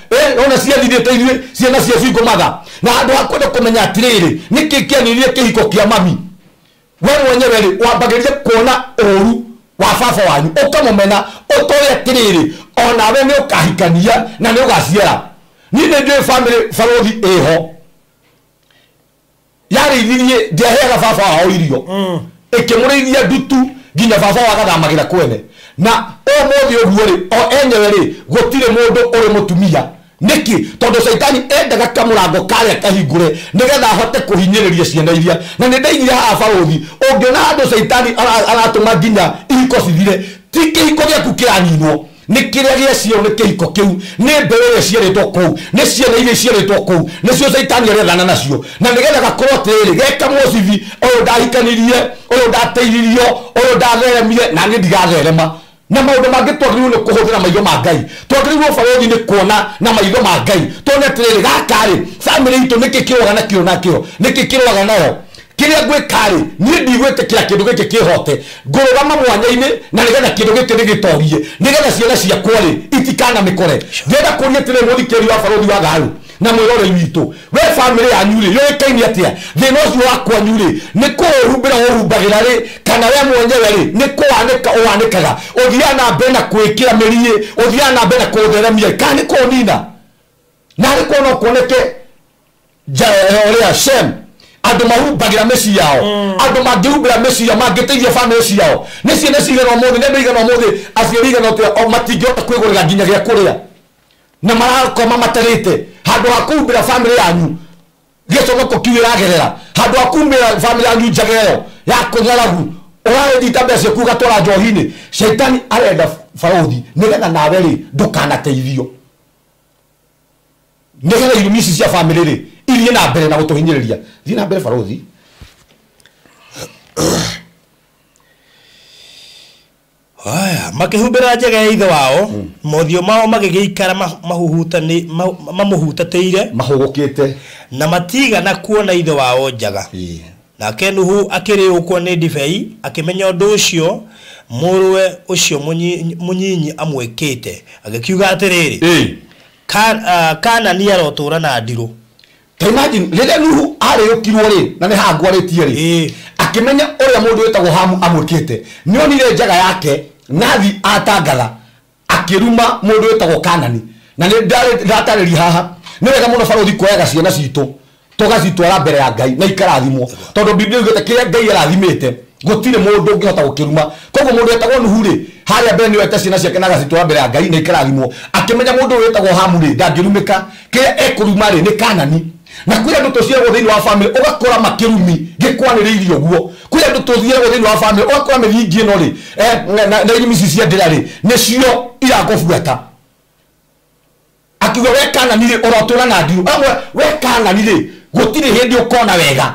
ona ciathirĩte ithuĩ ciana cia single mother, na handũ ha kwenda kũmenya atĩrĩrĩ nĩkĩ kĩanirie kĩhiko kĩa mami, we mwenyewe rĩ wambagĩrĩria kuona ũru wa baba wanyu ũkamũmena, ũtoe atĩrĩrĩ onawe nĩ ũkahikania na nĩ ũgaciara. Niĩ nĩ njũĩ family barũthi ĩho yarĩithirie, ndiaheaga baba wao irio, ĩkĩmũrĩithia ndutu nginya baba wao agathamagĩra kwene. Na ũmũthĩ ũguo rĩ, o enyewe rĩ gũtirĩ mũndũ ũrĩ mũtumia. Nĩkĩ? Tondũ caitani endaga kamũrango karĩa kahingũre nĩgetha ahote kũhinyĩrĩria ciana iria. Na nĩ ndaigire haha barũthi, ũngĩona handũ caitani aratũma nginya ihiko cithire, ti kĩhiko gĩaku kĩraninwo, nĩ kĩrĩa gĩaciarwo nĩ kĩhiko kĩu, nĩ mbeũ ĩrĩa ĩciarĩtwo kũu, nĩ ciana iria iciarĩtwo kũu, nĩcio caitani arethana nacio. Na nĩgetha gakorwo atĩrĩrĩ, geka mũcibi, ũyũ ndahikanirie, ũyũ ndateithirio, ũyũ ndatheremire, na niĩ ndigatherema. Na maũndũ mangĩ twagĩrĩirwo nĩ kũhũthĩra maitho ma Ngai, twagĩrĩirwo barũthi nĩ kuona na maitho ma Ngai, tuone atĩrĩrĩ, gaka rĩ family itũ nĩkĩ kĩrũaga na kĩo nakĩo, nĩkĩ kĩrũaga nayo. Kĩrĩa ngwĩka rĩ, niĩ ndigwĩtĩkĩra kĩndũ gĩkĩ kĩhote, ngũrũgama mwanya-inĩ na nĩgetha kĩndũ gĩkĩ nĩgĩtorie, nĩgetha ciana ciakwa rĩ itikanamĩkore. Ndĩrenda kũria atĩrĩrĩ mũthikĩrĩria wa barũthi wa thayũ na mwĩroreri witũ, we family yanyu rĩ yũĩkaine atĩa? Thĩna ũcio wa kwanyu rĩ nĩ kũũhumbĩra ũhumbagĩra rĩ, kana we mwenyewe rĩ nĩ kũwanĩka ũwanĩkaga, ũthiaga na mbere na kwĩkĩra mĩriĩ, ũthiaga na mbere na kũũtheremia, kana nĩ kũũnina? Na harĩ kuona kuoneke ũrĩa Shem andũ mahumbagĩra mĩciĩ yao, andũ mangĩhumbĩra mĩciĩ yao, mangĩteithia family ciao. Nĩ ciana cigana ũmũthĩ, nĩ andũ aigana ũmũthĩ, aciari aigana atĩa o matingĩhota kwĩgũrĩra nginya gĩa kũrĩa, na marakoma matarĩte. Handũ ha kũhumbĩra family yanyu gĩconoko kĩu ĩragerera, handũ ha kũhumbĩra family yanyu njaga ĩyo ya kũng'aragu, ũrarĩthita mbeca ciaku ũgatwara njohi-inĩ. Caitani arenda barũthi nĩgetha nawe rĩ ndũkanateithio, nĩgetha irumi ici cia family rĩ ithiĩ na mbere na gũtũhinyĩrĩria. Thiĩ na mbere barũthi. Haya, makĩhumbĩra njega ya ithe wao, mothiũ mao magĩgĩikara mamũhutatĩire, mahũgũkĩte, na matigana kuona ithe wao njaga. Nake Nuhu akĩrĩũkwo nĩ ndibei, akĩmenya ũndũ ũcio mũrũwe ũcio mũnyinyi amwĩkĩte, agĩkiuga atĩrĩrĩ, Kanani arotũũra na ndirũ. Ta imagine rĩrĩa Nuhu arĩũkirwo rĩ, na nĩ haha ngwarĩtie rĩ, akĩmenya ũrĩa mũndũ wĩtagwo Hamu amwĩkĩte, nĩ onire njaga yake nathi atangatha akĩruma mũndũ wĩtagwo Kanani. Na nĩ ndatarĩria haha, nĩ wega mũno barũthi kuoyaga ciana citũ tũgacitwara mbere ya Ngai na ikarathimwo, tondũ Biblia yugĩte kĩrĩa Ngai arathimĩte gũtirĩ mũndũ ũngĩhota gũkĩruma. Koguo mũndũ wĩtagwo Nuhu rĩ, harĩa mbere nĩ oete ciana ciake na agacitwara mbere ya Ngai na ikarathimwo, akĩmenya mũndũ ũyũ wĩtagwo Hamu rĩ ndangĩrumĩka, kĩrĩa ekũruma rĩ nĩ Kanani. Na kwĩ andũ tũciaragwo thĩinĩ wa family ũgakora makĩrumi gĩkwanĩrĩirie ũguo. Kwĩ andũ tũthiagwo thĩinĩ wa family ũgakora mĩthingi ĩno rĩ, na irumi ici cia ndĩra rĩ nĩcio irakũbuata. Akiuga we Kanani rĩ ũrotũra na ndirũ, amwe we Kanani rĩ gũtirĩ hĩndĩ ũkona wega.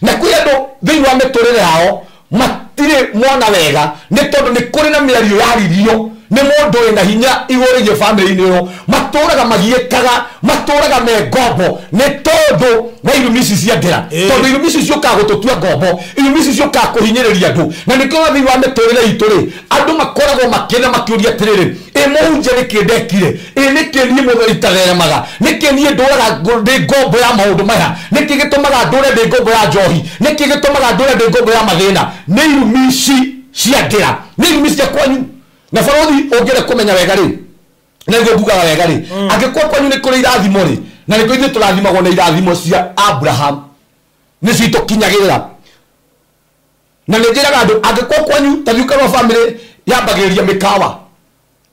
Na kwĩ andũ thĩinĩ wa mĩtũrĩre yao matirĩ mona wega, nĩ tondũ nĩ kũrĩ na mĩario yaririo nĩ mũndũ wĩna hinya igũrũ rĩgiĩ family-inĩ ĩyo, matũraga magiĩkaga, matũraga me ngombo nĩ tondũ wa irumi ici cia ndĩra. Tondũ irumi ici ciũkaga gũtũtua ngombo, irumi ici ciũkaga kũhinyĩrĩria andũ. Na nĩkĩo thĩinĩ wa mĩtũrĩre itũ rĩ, andũ makoragwo makĩenda makĩũria atĩrĩrĩ, ĩ mũhunjia nĩkĩ ndekire, ĩ nĩkĩ niĩ mũtheri itatheremaga, nĩkĩ niĩ ndũraga ndĩ ngombo ya maũndũ maya, nĩkĩ gĩtũmaga ndũre ndĩ ngombo ya njohi, nĩkĩ gĩtũmaga ndũre ndĩ ngombo ya mathĩna. Nĩ irumi ici cia ndĩra, nĩ irumi cia kwanyu. Na barũthi ũngĩenda kũmenya wega rĩ, na nĩguo ngugaga wega rĩ, angĩkorwo kwanyu nĩ kũrĩ irathimo rĩ, na nĩkĩo ithuĩ tũrathimagwo na irathimo cia Abraham, nĩcio itũkinyagĩrĩra. Na nĩ njĩraga andũ, angĩkorwo kwanyu ta thiĩ ũkarora family yambagĩrĩria mĩkawa,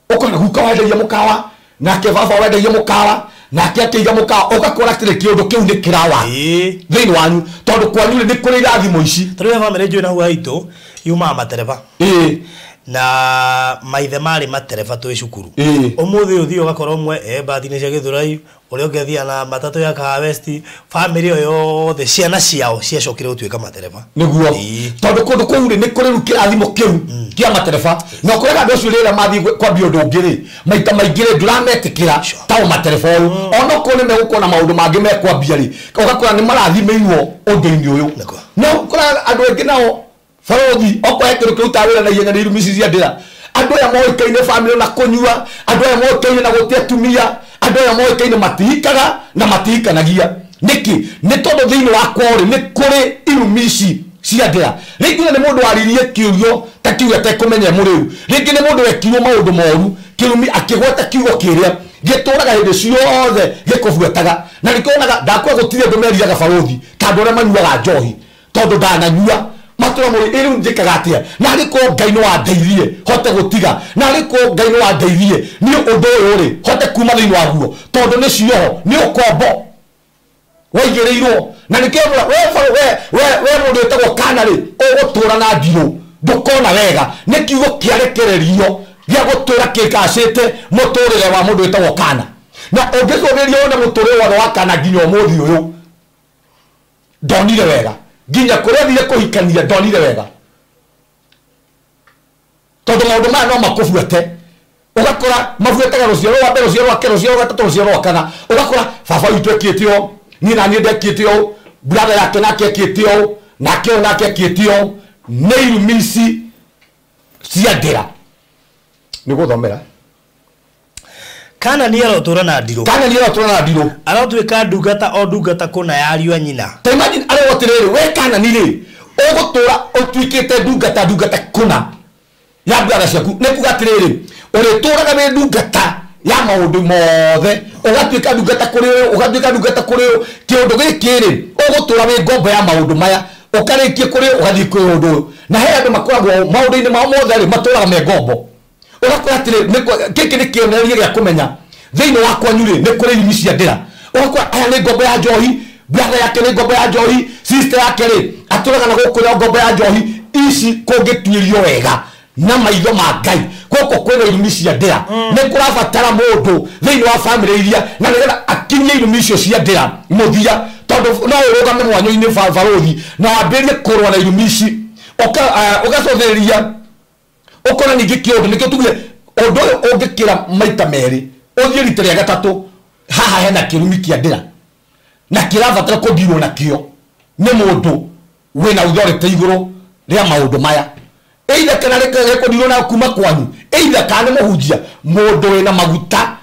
ũkona guka wendagia mũkawa, nake baba wendagia mũkawa, nake akĩiga mũkawa, ũgakora atĩrĩ kĩũndũ kĩu nĩ kĩrawa thĩinĩ wanyu, tondũ kwanyu rĩ nĩ kũrĩ irathimo ici. Tondũ he family njũĩ na hau haitũ yumaga matereba. Na maithe marĩ matereba twĩ cukuru. Ũmũthĩ ũthiĩ ũgakora ũmwe e mbathi-inĩ cia Gĩthũrai, ũrĩa ũngĩ athiaga na matatũ ya Kahawa West, bamĩrĩ ĩyo yothe ciana ciao ciacokire gũtuĩka matereba. Nĩguo tondũ kũndũ kũu rĩ nĩ kũrĩ rĩu kĩrathimo kĩu kĩa matereba, na ũkoraga andũ acio rĩrĩa mathiĩ kwambia ũndũ ũngĩ rĩ, maita maingĩ rĩ ndũrametĩkĩra ta o matereba ũyũ, onokorwo nĩ megũkorwo na maũndũ mangĩ mekwambia rĩ, ũgakora nĩ marathimĩirwo ũndũ-inĩ ũyũ. No ũkoraga andũ aingĩ nao barothi okorwo he kĩndũ kĩrutaga wĩra na ihenya nĩ irumi ici cia ndĩra. Andũ aya moĩkaine bamĩrĩ na kũnyua, andũ aya moĩkaine na gũte atumia, andũ aya moĩkaine matihikaga na matihikanagia. Nĩkĩ? Nĩ tondũ thĩinĩ wa kwao rĩ nĩ kũrĩ irumi ici cia ndĩra. Rĩngĩ nĩ mũndũ waririe kĩũrio ta kiugo atekũmenya mũrĩu, rĩngĩ nĩ mũndũ wekirwo maũndũ moru kĩrumi akĩgweta kiugo kĩrĩa gĩtũraga hĩndĩ ciothe gĩkũbuataga. Na nĩkĩonaga ndakwa gũtirĩ andũ meriaga barothi ta andũ arĩa manyuaga njohi, tondũ ndananyua matũra mũrĩ ĩrĩu njĩkaga atĩa, na arĩ korwo Ngai nĩ wandeithie hote gũtiga, na arĩ korwo Ngai nĩ wandeithie niĩ ũndũ ũyũ rĩ hote kuma thĩinĩ waguo, tondũ nĩ cioho nĩ ũkombo waigĩrĩirwo. Na nĩkĩo we mũndũ wĩtagwo Kana rĩ ũgũtũra na ndirũ ndũkona wega, nĩ kiugo kĩarekererio gĩa gũtũra kĩgacĩte mũtũrĩre wa mũndũ wĩtagwo Kana. Na ũngĩcũthĩrĩria wone mũtũrĩre wothe wa Kana nginya ũmũthĩ ũyũ ndonire wega, nginya kũrĩa athire kũhikania ndonire wega, tondũ maũndũ maya no makũbuate. Ũgakora mabuataga rũciaro rwa mbere, rũciaro rwa kerĩ, rũciaro rwa gatatũ, rũciaro rwa kana. Ũgakora baba witũ ekĩte ũũ, niĩ na niĩ ndekĩte ũũ, brother yake nake ekĩte ũũ, nake ũyũ nake ekĩte ũũ. Nĩ irumi ici cia ndĩra. Nĩ gũthomera. Kana nĩ arotũra na ndirũ. Kana nĩ arotũra na ndirũ. Arotũĩka ndungata o ndungata kũna ya ariũ a nyina. Ta imagine arĩ atĩrĩrĩ, we Kana nĩ rĩ ũgũtũra ũtuĩkĩte ndungata ndungata kũna ya brother ciaku. Nĩ kuga atĩrĩrĩ, ũrĩtũraga wĩ ndungata ya maũndũ mothe, ũgatuĩka ndungata kũrĩ ũyũ, ũgatuĩka ndungata kũrĩ ũyũ. Kĩũndũ gĩkĩ rĩ ũgũtũra wĩ ngombo ya maũndũ maya, ũkarĩkie kũrĩ ũyũ, ũgathiĩ kwĩ ũndũ ũyũ. Na he andũ makoragwo maũndũ-inĩ mao mothe rĩ matũraga me ngombo. Ũgakora atĩrĩ, gĩkĩ nĩ kĩonereria gĩa kũmenya thĩinĩ wa kwanyu rĩ nĩ kũrĩ irumi cia ndĩra. Ũgakora aya nĩ ngombo ya njohi, brother yake nĩ ngombo ya njohi, sister yake rĩ atũraga na gũkũ rĩ ngombo ya njohi. Ici kũngĩtuĩrio wega na maitho ma Ngai, gũkũ kwĩna irumi cia ndĩra. Nĩ kũrabatara mũndũ thĩinĩ wa bamĩrĩ iria na nĩgetha akinyie irumi icio cia ndĩra mũthia, tondũ no ũrũgame mwanya-inĩ barothi na wambĩrĩrie kũrũa na irumi ici. Ũgacũthĩrĩria ũkona ningĩ kĩũndũ nĩkĩo tugire ũndũ ũyũ ũngĩkĩra maita merĩ ũthiĩ rita rĩa gatatũ, haha hena kĩrumi kĩa ndĩra na kĩrabatara kũndirwo nakĩo nĩ mũndũ wĩna authority igũrũ rĩa maũndũ maya, either kana gĩkũndirwo na kuma kwanyu, either kana nĩ mũhunjia, mũndũ wĩna maguta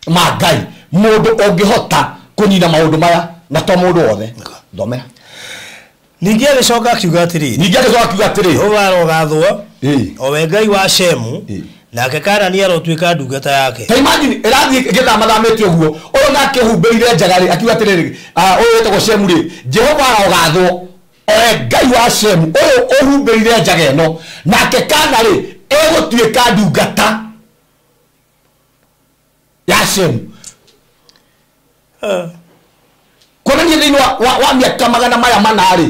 ma Ngai, mũndũ ũngĩhota kũnina maũndũ maya na to mũndũ wothe. Thomera. Ningĩ agĩcoka akiuga atĩrĩrĩ, Ningĩ agĩcoka akiuga atĩrĩ, Jehova arogathwo o we Ngai wa Shemu, nake Kana nĩ arotuĩka ndungata yake. Ta imagine ĩrathiĩ ĩgĩthamathamĩte ũguo, ũyũ nake humbĩire njaga rĩ akiuga atĩrĩrĩ, ũyũ wĩtagwo Shemu rĩ, Jehova arogathwo o we Ngai wa Shemu, ũyũ ũhumbĩire njaga ĩno, nake Kana rĩ ĩgũtuĩka ndungata ya Shemu. Kuonania thĩinĩ wa mĩaka magana maya mana rĩ,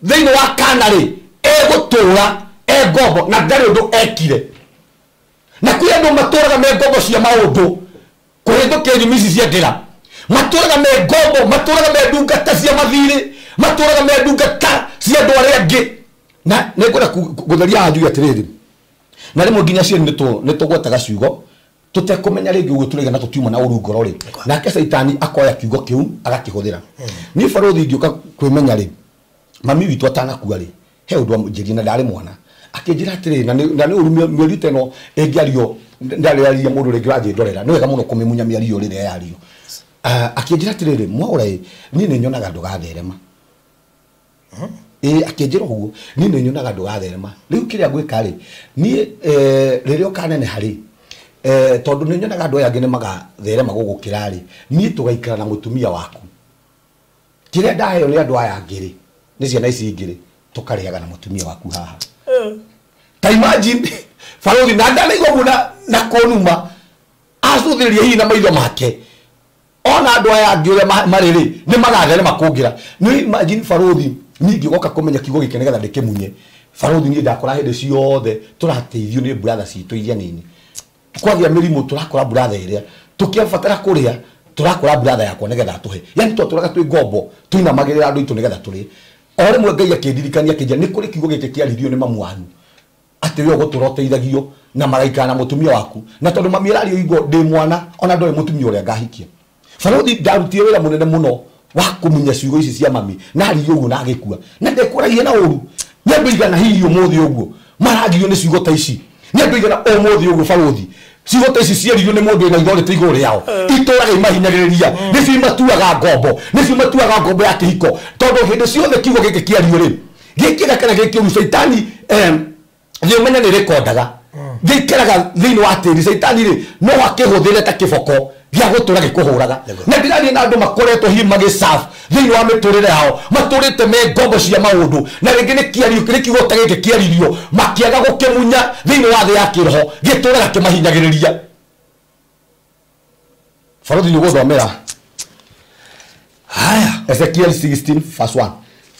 thĩinĩ wa Kana rĩ ĩgũtũra e ngombo na ndarĩ ũndũ ekire. Na kwĩ andũ matũraga me ngombo cia maũndũ kũhĩtũkĩra irumi ici cia ndĩra, matũraga me ngombo, matũraga me ndungata cia mathirĩ, matũraga me ndungata cia andũ arĩa angĩ. Na nĩngwenda gũtheria haha njuge atĩrĩrĩ, na rĩmwe nginya cieni nĩtũgwetaga ciugo tũtekũmenya rĩngĩ ũguo tũraiga na tũtiuma na ũru ngoro rĩ, nake Caitani akoya kiugo kĩu agakĩhũthĩra. Niĩ barothi ingĩũka kwĩmenya rĩ, mami witũ atanakua rĩ, he ũndũ amũnjĩrire na ndarĩ mwana, akĩnjĩra atĩrĩrĩ, na nĩ ũru mĩario ta ĩno ĩngĩario, ndarĩaria mũndũ rĩngĩ ũranjĩndorera, nĩ wega mũno kũmĩmunya mĩario rĩrĩa yario. Akĩnjĩra atĩrĩrĩ, Mwaũra ĩ, niĩ nĩ nyonaga ndũgatherema. Akĩnjĩra ũguo, niĩ nĩ nyonaga ndũgatherema. Rĩu kĩrĩa ngwĩka rĩ, niĩ rĩrĩa ũkaneneha rĩ, tondũ nĩ nyonaga andũ aya angĩ nĩ magatherema gũgũkĩra rĩ, niĩ tũgaikara na mũtumia waku. Kĩrĩa ndaheo nĩ andũ aya angĩ rĩ, nĩ ciana ici ingĩ rĩ, tũkarĩaga na mũtumia waku haha. Ta imagine barothi na ndanaigua ũguo na kũnuma, acũthĩrĩria hihi na maitho make, ona andũ aya angĩ ũrĩa marĩ rĩ, nĩ magatherema kũngĩra. Nĩ imagine barothi, niĩ ngĩgoka kũmenya kiugo gĩkĩ nĩgetha ndĩkĩmunye. Barothi niĩ ndakora hĩndĩ ciothe tũrateithio nĩ brother citũ iria nini. Kwagĩa mĩrimũ tũrakora brother ĩrĩa tũkĩabatara kũrĩa tũrakora brother yakwa nĩgetha atũhe. Yani twatũraga twĩ ngombo tũinamagĩrĩra andũ aitũ nĩgetha tũrĩe. O rĩmwe Ngai akĩndirikania akĩnjĩra nĩ kũrĩ kiugo gĩkĩ kĩaririo nĩ mamu wanyu atĩ we ũgũtũra ũteithagio na maraikara na mũtumia waku, na tondũ mami arario igo ndĩ mwana ona ndoĩ mũtumia ũrĩa ngahikia. Barothi ndarutire wĩra mũnene mũno wa kũmunya ciugo ici cia mami na aririo ũguo na agĩkua na ndekũragia na ũru. Nĩ andũ aigana hihi ũmũthĩ ũguo maragio nĩ ciugo ta ici? Nĩ andũ aigana ũmũthĩ ũguo barothi ciugo ta ici ciaririo nĩ mũndũ wĩna itho rĩte igũrũ rĩao itũraga imahinyagĩrĩria, nĩcio imatuaga ngombo, nĩcio imatuaga ngombo ya kĩhiko, tondũ hĩndĩ ciothe kiugo gĩkĩ kĩario rĩ gĩkĩga kana gĩkĩũru caitani thĩ ũmenye nĩ rĩkondaga gĩikaraga thĩinĩ wa tĩri. Caitani rĩ no akĩhũthĩre ta kĩboko gĩa gũtũra gĩkũhũraga. Na ndĩraria na andũ makoretwo hihi magĩserve thĩinĩ wa mĩtũrĩre yao, matũrĩte me ngombo cia maũndũ, na rĩngĩ nĩ kĩario nĩ kiugo ta gĩkĩ kĩaririo makĩaga gũkĩmunya thĩinĩ wa thĩ ya kĩroho gĩtũraga kĩmahinyagĩrĩria. Barothi nĩ ũgũthomera haya Ezekiel 16 verse 1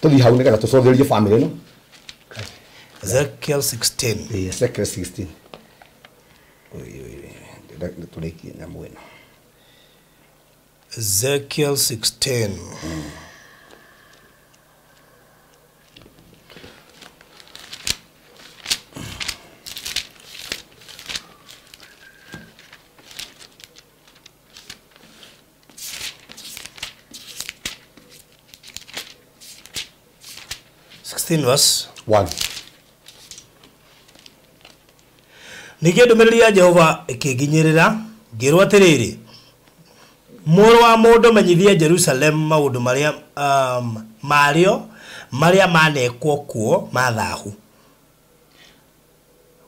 tũthiĩ hau nĩgetha tũcotherie family ĩno. Ezekiel 16. Ezekiel 16. Tũrĩkie nyamũ ĩno. Ezekiel 16. Verse 1. Ningĩ ndũmĩrĩri ya Jehova ĩkĩnginyĩrĩra ngĩrwo atĩrĩrĩ, mũrũ wa mũndũ, menyithia Jerusalemu maũndũ marĩa marĩo marĩa manekwo kuo ma thahu.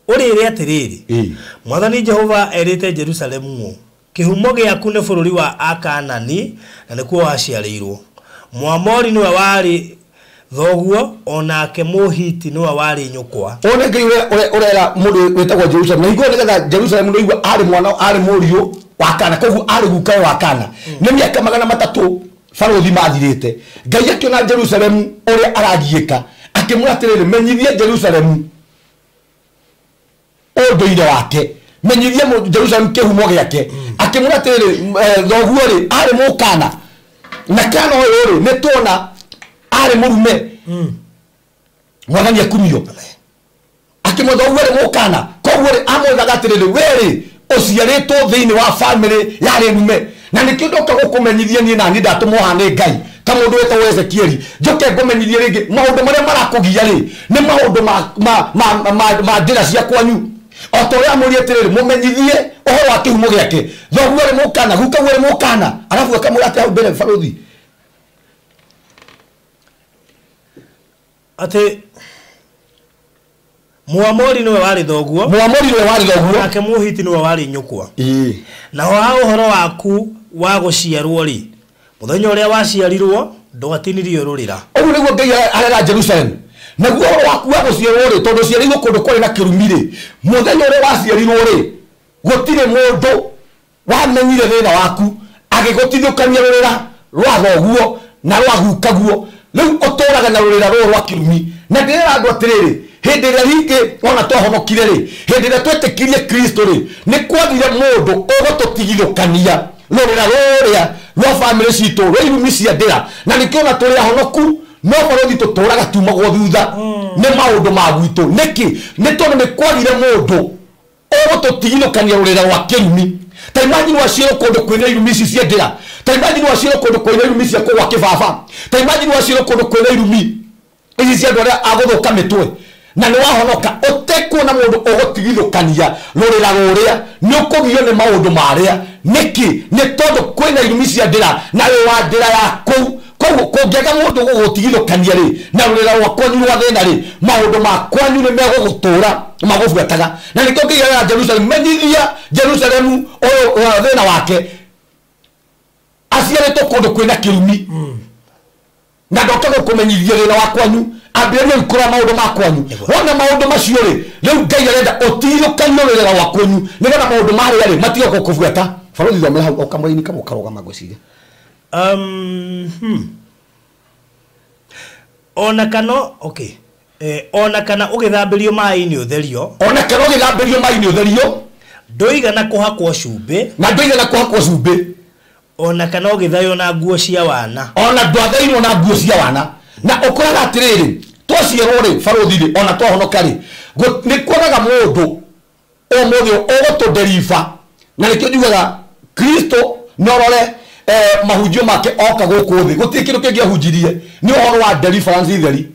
Ũrĩre atĩrĩrĩ, Mwathani Jehova erĩte Jerusalemu ũũ, kĩhumo gĩaku nĩ bũrũri wa Akaanani na nĩkuo waciarĩirwo. Mũamori nĩwe warĩ thoguo, onake Mũhiti nĩwe warĩ nyũkwa. One Ngai ũrera mũndũ wĩtagwo Jerusalem na igũrũ nĩgetha Jerusalem nĩ igua arĩ mwana arĩ mũriũ wa kana, koguo arĩ gukawe wa kana. Nĩ mĩaka 300 barothi mathirĩte. Ngai akĩona Jerusalem ũrĩa aragiĩka akĩmwĩra atĩrĩrĩ, menyithia Jerusalem ũndũire wake, menyithia Jerusalem kĩhumo gĩake. Akĩmwĩra atĩrĩrĩ, thoguo rĩ arĩ mũkana na kana ũyũ rĩ nĩ tuona arĩ mũrume. Mwathani akumio akĩmwĩra thoguo rĩ mũkana, koguo rĩ amwĩraga atĩrĩrĩ, we rĩ ũciarĩtwo thĩinĩ wa family yarĩ rume, na nĩkĩo ndoka gũkũmenyithia niĩ na niĩ ndatũmwo haha nĩ Ngai ta mũndũ wĩtagwo Ezekieli njoke ngũmenyithie rĩngĩ maũndũ marĩa marakũgia rĩ nĩ maũndũ ma njĩra cia kwanyu. O ta ũrĩa amwĩrire atĩrĩrĩ, mũmenyithie ũhoro wa kĩhumo gĩake, thoguo rĩ mũkana, gukaguo rĩ mũkana, arabu akamwĩra atĩ hau mbere barothi atĩ Mũamori nĩwe warĩ thoguo, Mũamori nĩwe warĩ thoguo, nake Mũhiti nĩwe warĩ nyũkwa. Naho ha ũhoro waku wa gũciarwo rĩ, mũthenya ũrĩa waciarirwo ndwatinirio rũrĩra. Ũguo nĩguo Ngai arera Jerusalem. Naguo ũhoro waku wa gũciarwo rĩ, tondũ ũciarĩirwo kũndũ kwarĩ na kĩrumi rĩ, mũthenya ũrĩa waciarirwo rĩ, gũtirĩ mũndũ wamenyire thĩna waku agĩgũtithũkania rũrĩra rwa thoguo na rwa gukaguo. Rĩu ũtũraga na rũrĩra rũrũ rwa kĩrumi. Na ndĩrera andũ atĩrĩrĩ, hĩndĩ ĩrĩa rĩngĩ ona twahonokire rĩ, hĩndĩ ĩrĩa twetĩkirie Kristo rĩ, nĩ kwagire mũndũ ũgũtũtigithũkania rũrĩra rũrĩa rwa family citũ rwa irumi cia ndĩra, na nĩkĩo ona tũrĩ ahonoku no barothi tũtũraga tumagwo thutha nĩ maũndũ ma gwitũ. Nĩkĩ? Nĩ tondũ nĩ kwagire mũndũ ũgũtũtigithũkania rũrĩra rwa kĩrumi. Ta imagine waciarwo kũndũ kwĩna irumi ici cia ndĩra, ta imagine waciarwo kũndũ kwĩna irumi cia kũgwa kĩbaba, ta imagine waciarwo kũndũ kwĩna irumi ici cia andũ arĩa agũthũka mĩtwe, na nĩ wahonoka ũtekuona mũndũ ũgũtigithũkania rũrĩra rũrĩa, nĩ ũkũgio nĩ maũndũ marĩa. Nĩkĩ? Nĩ tondũ kwĩna irumi cia ndĩra na wĩ wa ndĩra ya kũu. Koguo kũngĩaga mũndũ ũgũgũtigithũkania rĩ na rũrĩra rwa kwanyu rwa thĩna rĩ, maũndũ ma kwanyu nĩ megũgũtũra magũbuataga. Na nĩkĩo kĩgĩaga Jerusalem, menyithia Jerusalemu ũyũ thĩna wake aciarĩtwo kũndũ kwĩna kĩrumi, na ndoka gũkũmenyithia thĩna wa kwanyu, ambĩrĩria gũkũra maũndũ ma kwanyu. Wona maũndũ macio rĩ, rĩu Ngai arenda ũtigithũkanio rũrĩra rwa kwanyu nĩgetha maũndũ marĩa rĩ matige gũkũbuata. Barothi thomera hau o kamũraini kamwe karũgama ngwĩciria. Ona kano okay. Ona kana ũgĩthambĩrio maĩ-inĩ ũtherio. Ona kana ũgĩthambĩrio maĩ-inĩ ũtherio. Ndũigana kũhakwo cumbĩ. Na ndũigana kũhakwo cumbĩ. Ona kana ũgĩthaywo na nguo cia wana. Ona ndwathairwo na nguo cia wana. Na ũkoraga atĩrĩrĩ, twaciarwo rĩ barũthi rĩ, ona twahonoka rĩ, nĩ kwagaga mũndũ ũmũthĩ ũgũtũnderiba. Na nĩkĩo njugaga Kristo norore mahunjio make oka gũkũ thĩ, gũtirĩ kĩndũ kĩngĩ ahunjirie, nĩ ũhoro wa deliverance theri.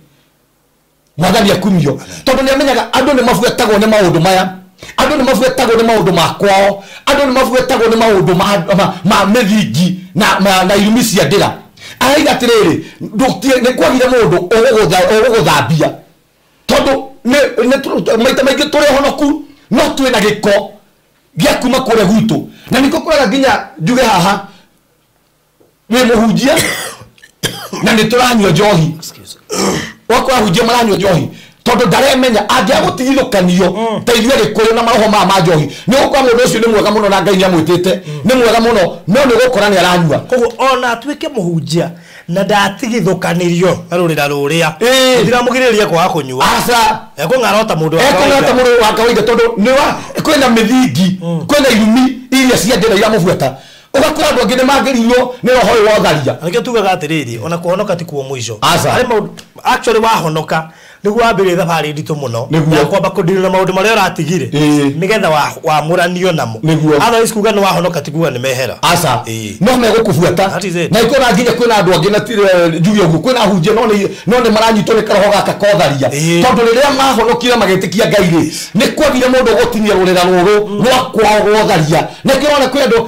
Mwathani akumio. Tondũ nĩ amenyaga andũ nĩ mabuatagwo nĩ maũndũ maya. Andũ nĩ mabuatagwo nĩ maũndũ ma kwao. Andũ nĩ mabuatagwo nĩ maũndũ ma mĩthingi na irumi cia ndĩra. Araiga atĩrĩrĩ, nĩ kwagire mũndũ ũgũgũthambia. Tondũ maita maingĩ tũrĩ honoku, no twĩna gĩko gĩa kuma kũrĩa gwitũ. Na nĩkĩo ũkoraga nginya njuge haha wĩ mũhunjia na nĩ tũranyua njohi. Wakora hunjia maranyua njohi tondũ ndaremenya angĩagũtigithũkanio ta ithuĩ Gĩkũyũ na maroho maya ma njohi. Nĩ ũgũkora mũndũ ũcio nĩ mwega mũno na Ngai nĩamwĩtĩte, nĩ mwega mũno, no nĩ ũgũkora nĩ aranyua. Koguo ona atuĩke mũhunjia na ndatigithũkanirio na rũrĩra rũrĩa, ndiramũgirĩrĩria kwaga kũnyua. Aca. Ekũng'ara ota mũndũ wa kawaida. Ekũng'ara ota mũndũ wa kawaida tondũ kwĩna mĩthingi, kwĩna irumi iria cia ndĩra iramũbuata. Ũgakora andũ angĩ nĩ magĩrĩirwo nĩ roho ũyũ wa ũtharia. Na nĩkĩo tugaga atĩrĩrĩ, ona kũhonoka ti kuo mũico. Aca. Harĩ maũndũ, actually wahonoka nĩguo wambĩrĩrie thabarĩ nditũ mũno. Nĩguo. Ya kwamba kũndirwo na maũndũ marĩa ũratigire. Nĩgetha wamũranio namo. Nĩguo. Otherwise kuga nĩ wahonoka ti kuga nĩ mehera. Aca. No megũkũbuata. That is it. Na ikona nginya kwĩna andũ angĩ na ti njuge ũguo, kwĩna ahunjia no nĩ maranyitwo nĩ karoho gaka ka ũtharia. Tondũ rĩrĩa mahonokire magĩtĩkia Ngai rĩ, nĩ kwagire mũndũ ũgũtinia rũrĩra rũrũ rwa kwao rwa ũtharia. Na nĩkĩo ũrona kwĩ andũ,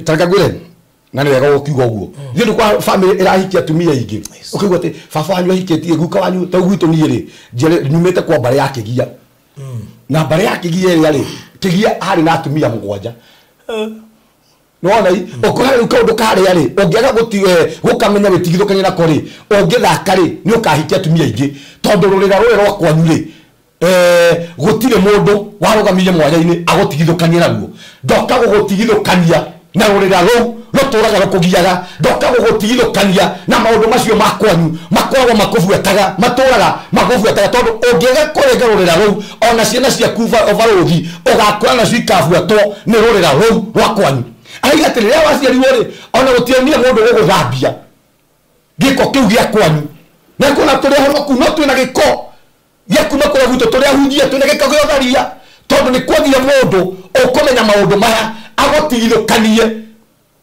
ta reke ngwĩre, na nĩ wega gũkiuga ũguo. Ithuĩ nĩ kwa family ĩrahikia atumia aingĩ. Ũkaigua atĩ baba wanyu ahikĩtie, guka wanyu, ta gwitũ niĩ rĩ, nyumĩte kwa mbarĩ ya Kĩgia. Na mbarĩ ya Kĩgia ĩrĩa rĩ, Kĩgia arĩ na atumia mũgwanja. Nĩwona i? Ũkora rĩu kaũndũ karĩa rĩ, ũngĩaga gũkamenya wĩtigithũkanie nako rĩ, ũngĩthaka rĩ, nĩ ũkahikia atumia aingĩ. Tondũ rũrĩra rũrĩa rwa kwanyu rĩ, gũtirĩ mũndũ warũgamire mwanya-inĩ agũtigithũkanie naruo. Ndoka gũgũtigithũkania na rũrĩra rũu rũtũraga rũkũgiaga, ndoka gũgũtigithũkania na maũndũ macio ma kwanyu makoragwo makũbuataga, matũraga makũbuataga, tondũ ũngĩaga kũrenga rũrĩra rũu, ona ciana ciaku barũthi ũgakora nacio ikabuatwo nĩ rũrĩra rũu rwa kwanyu. Araiga atĩ rĩrĩa waciarirwo rĩ, ona gũtionire mũndũ ũgũgũthambia gĩko kĩu gĩa kwanyu. Na kuona tũrĩ honoku, no twĩna gĩko gĩa kuma kũrĩa gwitũ, tũrĩ ahunjia, twĩna gĩko gĩa ũtharia, tondũ nĩ kwagire mũndũ ũkũmenya maũndũ maya agũtigithũkanie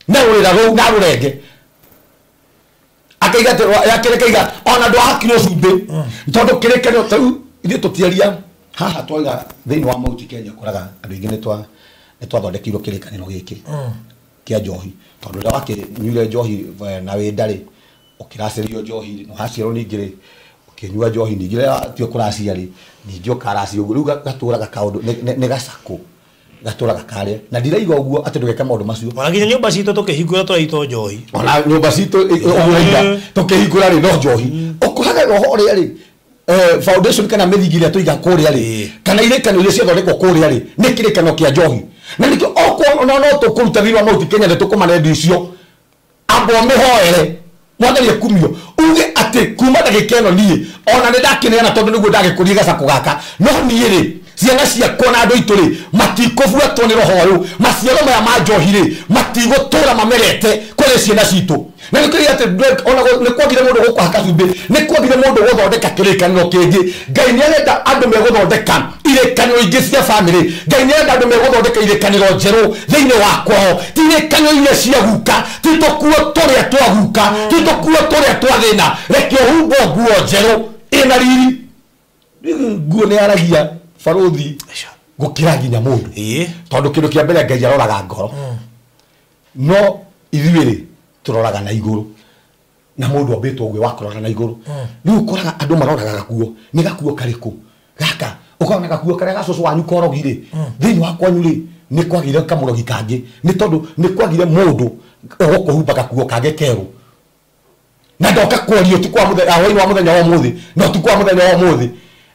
na rũrĩra rũu na rũrenge. Akaiga atĩ ya kĩrĩ kaiga, ona ndwahakirwo cumbĩ. Tondũ kĩrĩkanĩro ta rĩu ithuĩ tũtiaria haha twaiga thĩinĩ wa Mount Kenya, ũkoraga andũ aingĩ nĩ twathondekirwo kĩrĩkanĩro gĩkĩ kĩa njohi. Tondũ rĩrĩa wakĩnyuire njohi na wĩ nda rĩ, ũkĩracĩrio njohi rĩ, na waciarwo ningĩ rĩ, ũkĩnyua njohi ningĩ rĩrĩa watua kũracia rĩ, ningĩ ũkaracia ũguo. Rĩu gatũraga kaũndũ, nĩ gacakũ gatũraga karĩa. Na ndiraiga ũguo atĩ ndũgeke maũndũ macio. Ona nginya nyũmba citũ tũkĩhingũra tũraitwo njohi. Ona nyũmba citũ, ũguo ũraiga, tũkĩhingũra rĩ, no njohi. Ũkoraga roho ũrĩa rĩ, foundation kana mĩthingi ĩrĩa tũiga kũrĩa rĩ, kana irĩkanĩro iria ciathondekwo kũrĩa rĩ, nĩ kĩrĩkanĩro kĩa njohi. Na nĩkĩo okorwo no tũkũruta thĩinĩ wa Mount Kenya nĩ tũkũmane indo icio, amba ũmĩhoere Mwathani akumio, uge atĩ kuma ndagĩka ĩno niĩ ona nĩ ndakĩneana tondũ nĩguo ndagĩkũria gacakũ gaka, no niĩ rĩ, ciana ciakwa na andũ aitũ rĩ, matikũbuatwo nĩ roho ũyũ. Maciaro maya ma njohi rĩ, matigũtũra mamerete kũrĩ ciana citũ. Na nĩ kũrĩ atĩ ona nĩ kwagire mũndũ gũkũhaka cumbĩ, nĩ kwagire mũndũ gũthondeka kĩrĩkanĩro kĩngĩ. Ngai nĩ arenda andũ megũthondeka irĩkanĩro ingĩ cia family. Ngai nĩ arenda andũ megũthondeka irĩkanĩro njerũ thĩinĩ wa kwao. Ti irĩkanĩro iria cia guka, ti tũkuo tũrĩa twa guka, ti tũkuo tũrĩa twa thĩna. Reke ũhumbwo nguo njerũ ĩna riri. Nguo nĩ yaragia barũthi gũkĩra nginya mũndũ. Tondũ kĩndũ kĩa mbere Ngai aroraga ngoro. No ithuĩ rĩ, tũroraga na igũrũ. Na mũndũ ambĩtwo ũguo wa kũrora na igũrũ. Rĩu ũkoraga andũ maroraga gakuo. Nĩ gakuo karĩkũ? Gaka. Ũkona gakuo karĩa ga cũcũ wanyu korogi rĩ, thĩinĩ wa kwanyu rĩ, nĩ kwagire kamũrogi kangĩ. Nĩ tondũ nĩ kwagire mũndũ ũgũkũhumba gakuo kangĩ kerũ. Na ndoka kwaria ũtukũ wa mũthenya, hwaĩ-inĩ wa mũthenya wa ũmũthĩ, na ũtukũ wa mũthenya wa ũmũthĩ,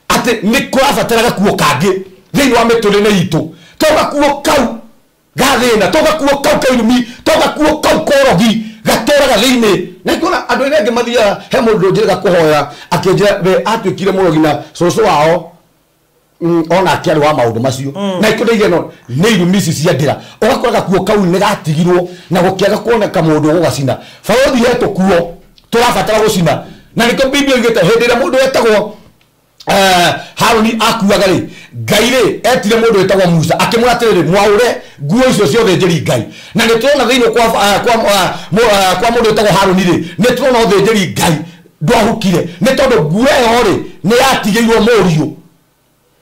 atĩ nĩ kũrabatara gakuo kangĩ thĩinĩ wa mĩtũrĩre itũ. To gakuo kau ga thĩna, to gakuo kau ka irumi, to gakuo kau korogi, gatũraga Ũkoraga thĩinĩ na ikuona andũ arĩa angĩ mathiaga he mũndũ njĩraga kũhoya akĩnjĩra we atuĩkire mũrogi na cũcũ wao ona akĩarĩ wa maũndũ macio na ikũndeithia no nĩ irumi ici cia ndĩra. Ũgakora gakuo kau nĩ gatigirwo na gũkĩaga kuoneka mũndũ ũgũgacina. Barũthi he tũkuo tũrabatara gũcina, na nĩkĩo Biblia ĩugĩte hĩndĩ ĩrĩa mũndũ wetagwo Harũni akuaga rĩ, Ngai rĩ etire mũndũ wĩtagwo Musa akĩmwĩra atĩrĩrĩ, mwaũre nguo icio cia ũthĩnjĩri Ngai. Na nĩ tũrona thĩinĩ kwa mũndũ wĩtagwo Harũni rĩ, nĩ tũrona ũthĩnjĩri Ngai ndwahukire nĩ tondũ nguo ĩyo rĩ nĩ yatigĩirwo mũriũ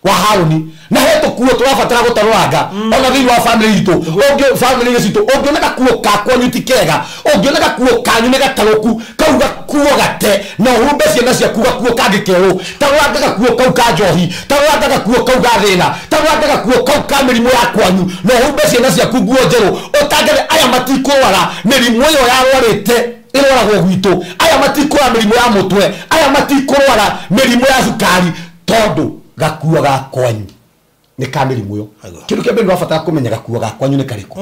wa Harũni. Na he tũkuo tũrabatara gũtarũranga ona thĩinĩ wa family itũ, ũngĩ family citũ ũngĩona gakuo ka kwanyu ti kega, ũngĩona gakuo kanyu nĩ gatarũku, kau gakuo gate na ũhumbe ciana ciaku gakuo kangĩ kerũ, tarũranga gakuo kau ka njohi, tarũranga gakuo kau ga thĩna, tarũranga gakuo kau ka mĩrimũ ya kwanyu na ũhumbe ciana ciaku nguo njerũ, ũtangathe aya matikũrwara mĩrimũ ĩyo yarwarĩte ĩrwaragwo gwitũ, aya matikũrwara mĩrimũ ya mũtwe, aya matikũrwara mĩrimũ ya cukari, tondũ gakuo ga kwanyu nĩ ka mĩrimũ ĩyo. Kĩndũ kĩa mbere nĩũrabatara kũmenya gakuo ga kwanyu nĩ karĩkũ,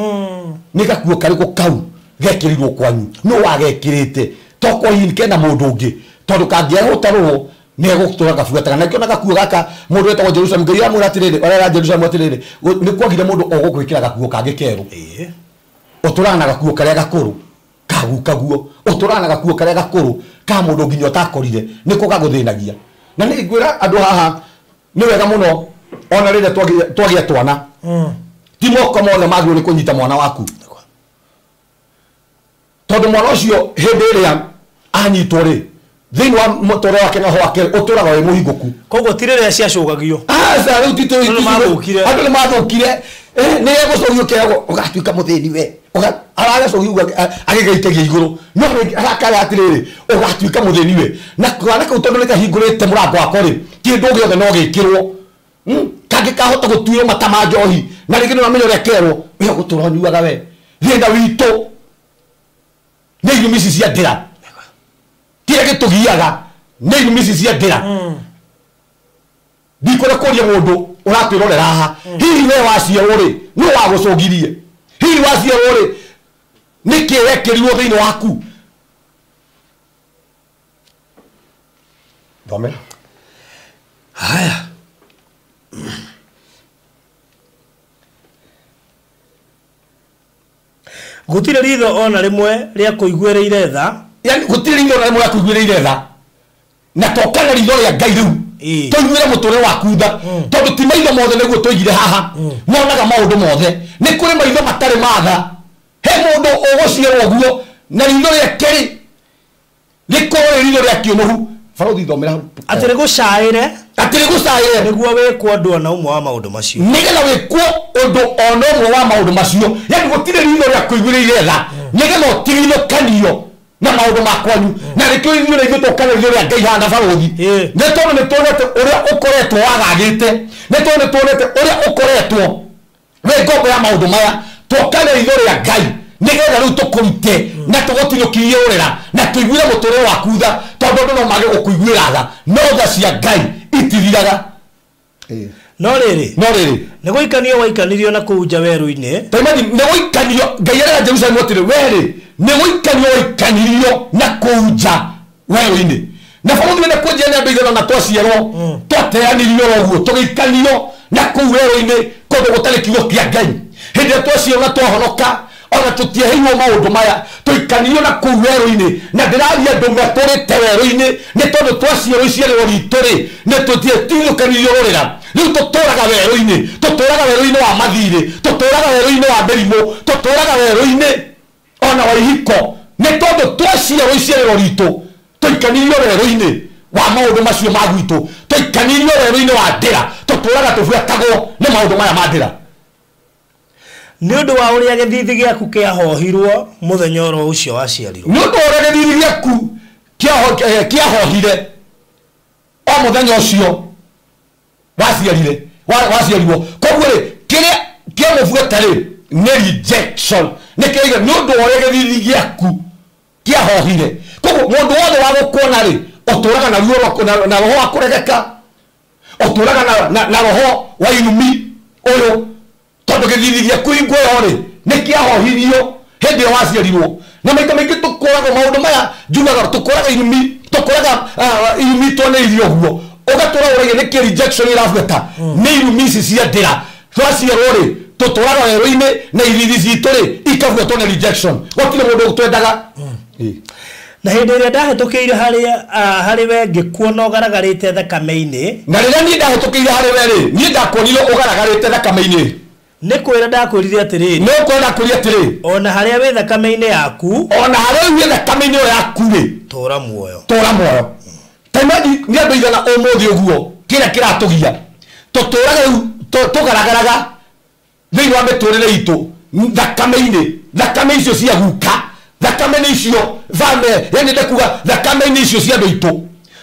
nĩ gakuo karĩkũ kau gekĩrirwo kwanyu, nũ wagekĩrĩte, tokorwo hihi kena mũndũ ũngĩ, tondũ kangĩaga gũtarũrwo nĩ egũtũra gabuataga. Na ngĩona gakuo gaka mũndũ wetagwo Jerusalem, Ngai amwĩra atĩrĩrĩ, orera Jerusalem atĩrĩrĩ, nĩ kwagire mũndũ ũgũgwĩkĩra gakuo kangĩ kerũ. Ũtũraga na gakuo karĩa gakũrũ kagukaguo, ũtũraga na gakuo karĩa gakũrũ ka mũndũ nginya ũtakorire, nĩko gagũthĩnagia. Na nĩ ngwĩra andũ haha nĩ wega mũno ona rĩrĩa twagĩa twana, ti moko mothe magĩrĩirwo nĩ kũnyita mwana waku, tondũ mwana ũcio hĩndĩ ĩrĩa anyitwo rĩ thĩinĩ wa mũtũrĩre wake na roho wake ũtũraga wĩ mũhingũku. Koguo ti rĩrĩa ciacũgagio. Aca, rĩu ti Andũ nĩmathũkire. Andũ nĩmathũkire. Nĩ egũcũgio kĩragwo ũgatuĩka mũthĩni we, aragacũgio ũguo agĩgĩikagia igũrũ, no rĩngĩ arakara atĩrĩrĩ, ũgatuĩka mũthĩni we. Na kana kau tondũ nĩkahingũrĩte mũrango wako rĩ, kĩndũ gĩothe no gĩkĩrwo. Kangĩ kahota gũtuĩrwo mata ma njohi, na rĩngĩ nĩũramenya ũrĩa kerwo, we ũgũtũra ũnyuaga we. Thĩna witũ nĩ irumi ici cia ndĩra, kĩrĩa gĩtũgiaga nĩ irumi ici cia ndĩra. Ndikwenda kũria mũndũ ũratwĩrorera haha, hihi we waciarwo rĩ nũ wagũcũngirie? Hihi waciarwo rĩ nĩkĩ wekĩrirwo thĩinĩ waku? Thomera. Haya. Gũtirĩ ritho ona rĩmwe rĩa kũiguĩrĩire tha. Yaani gũtirĩ ritho ona rĩmwe rĩa kũiguĩrĩire tha. Na tokana ritho rĩa Ngai rĩu. Tũiguĩre mũtũrĩre waku tha. Tondũ ti maitho mothe nĩguo tũigire haha. Monaga maũndũ mothe. Nĩ kũrĩ maitho matarĩ ma tha. He mũndũ ũgũciarwo ũguo na ritho rĩake rĩ rĩkorwo rĩ ritho rĩa kĩũnũhu. Barũthi thomera hau. Atĩ rĩgũcaĩre. Atĩ rĩgũcaĩre. Nĩguo wĩkwo ũndũ ona ũmwe wa maũndũ macio. Nĩgetha wĩkwo ũndũ ona ũmwe wa maũndũ macio. Yaani gũtirĩ ritho rĩa kũiguĩrĩire tha. Nĩgetha ũtigithũkanio na maũndũ ma kwanyu. Na nĩkĩo ithuĩ na ithuĩ tũkana ritho rĩa Ngai haha na barũthi. Nĩ tondũ nĩ tuonete ũrĩa ũkoretwo wagagĩte. Nĩ tondũ nĩ tuonete ũrĩa ũkoretwo wĩ ngombo ya maũndũ maya. Tũkana ritho rĩa Ngai nĩgetha rĩu tũkũrute na tũgũtinũkirie ũrĩra na tũiguĩre mũtũrĩre waku tha, tondũ andũ no mage gũkũiguĩra tha, no tha cia Ngai itithiraga. No rĩrĩ, No rĩrĩ, nĩ gũikanio waikanirio na kũu nja werũ-inĩ. Ta imagine, nĩ gũikanio, Ngai arera Jerusalemu atĩrĩ, we rĩ, nĩ gũikanio waikanirio na kũu nja werũ-inĩ. Na bũrũri wĩna kũnjia nĩ andũ aigana na twaciarwo, twateanĩrio oro ũguo, tũgĩikanio na kũu werũ-inĩ kũndũ gũtarĩ kiugo kĩa Ngai. Hĩndĩ ĩrĩa twaciarwo na twahonoka, ona tũtieheirwo maũndũ maya, tũikanirio na kũu werũ-inĩ. Na ndĩraria andũ matũrĩte werũ-inĩ, nĩ tondũ twaciarwo iciarĩro ritũ rĩ, nĩ tũtietithũkanirio rũrĩra. Rĩu tũtũraga werũ-inĩ, tũtũraga werũ-inĩ wa mathirĩ, tũtũraga werũ-inĩ wa mĩrimũ, tũtũraga werũ-inĩ ona wa ihiko, nĩ tondũ twaciarwo iciarĩro ritũ, tũikanirio werũ-inĩ wa maũndũ macio ma gwitũ, tũikanirio werũ-inĩ wa ndĩra, tũtũraga tũbuatagwo nĩ maũndũ maya ma ndĩra. Nĩ ũndũ wa ũrĩa gĩthithi gĩaku kĩahohirwo mũthenya oro ũcio waciarirwo. Nĩ ũndũ wa ũrĩa gĩthithi gĩaku kĩahohire o mũthenya ũcio waciarirwo. Koguo rĩ, kĩrĩa kĩamũbuata rĩ nĩ rejection. Nĩ kĩrĩa nĩ ũndũ wa ũrĩa gĩthithi gĩaku kĩahohire. Koguo mũndũ wothe wa gũkuona rĩ, ũtũraga na ruo rwa na roho wa kũregeka, ũtũraga na roho wa irumi ũyũ, tondũ gĩthithi gĩaku hingo ĩyo rĩ nĩ kĩahohirio hĩndĩ ĩyo waciarirwo, Na maita maingĩ tũkũraga maũndũ maya njugaga tũkũraga irumi, tũkũraga irumi twanĩirio ũguo. Ũgatũra ũragia nĩkĩ rejection ĩrabuata. Nĩ irumi ici cia ndĩra. Twaciarwo rĩ, tũtũraga werũ-inĩ na ithithi citũ rĩ ikabuatwo nĩ rejection. Gũtirĩ mũndũ twendaga. Na hĩndĩ ĩrĩa ndahĩtũkĩire harĩ we ngĩkuona ũgaragarĩte thakame-inĩ. Na rĩrĩa niĩ ndahĩtũkĩire harĩ we rĩ, niĩ ndakuonire ũgaragarĩte thakame-inĩ. Nĩ kwĩra ndakwĩrire atĩrĩrĩ. Nĩ kwĩra ndakwĩrire atĩrĩ. Ona harĩa wĩ thakame-inĩ yaku. Ona harĩa wĩ thakame-inĩ ĩyo yaku rĩ. Tũra muoyo. Tũra muoyo. Ta imagine nĩ andũ aigana ũmũthĩ ũguo kĩrĩa kĩratũgia. Tũtũraga rĩu tũgaragaraga thĩinĩ wa mĩtũrĩre itũ thakame-inĩ. Thakame icio cia guka. Thakame nĩ icio thame, yani ndekuga thakame nĩ icio cia andũ aitũ.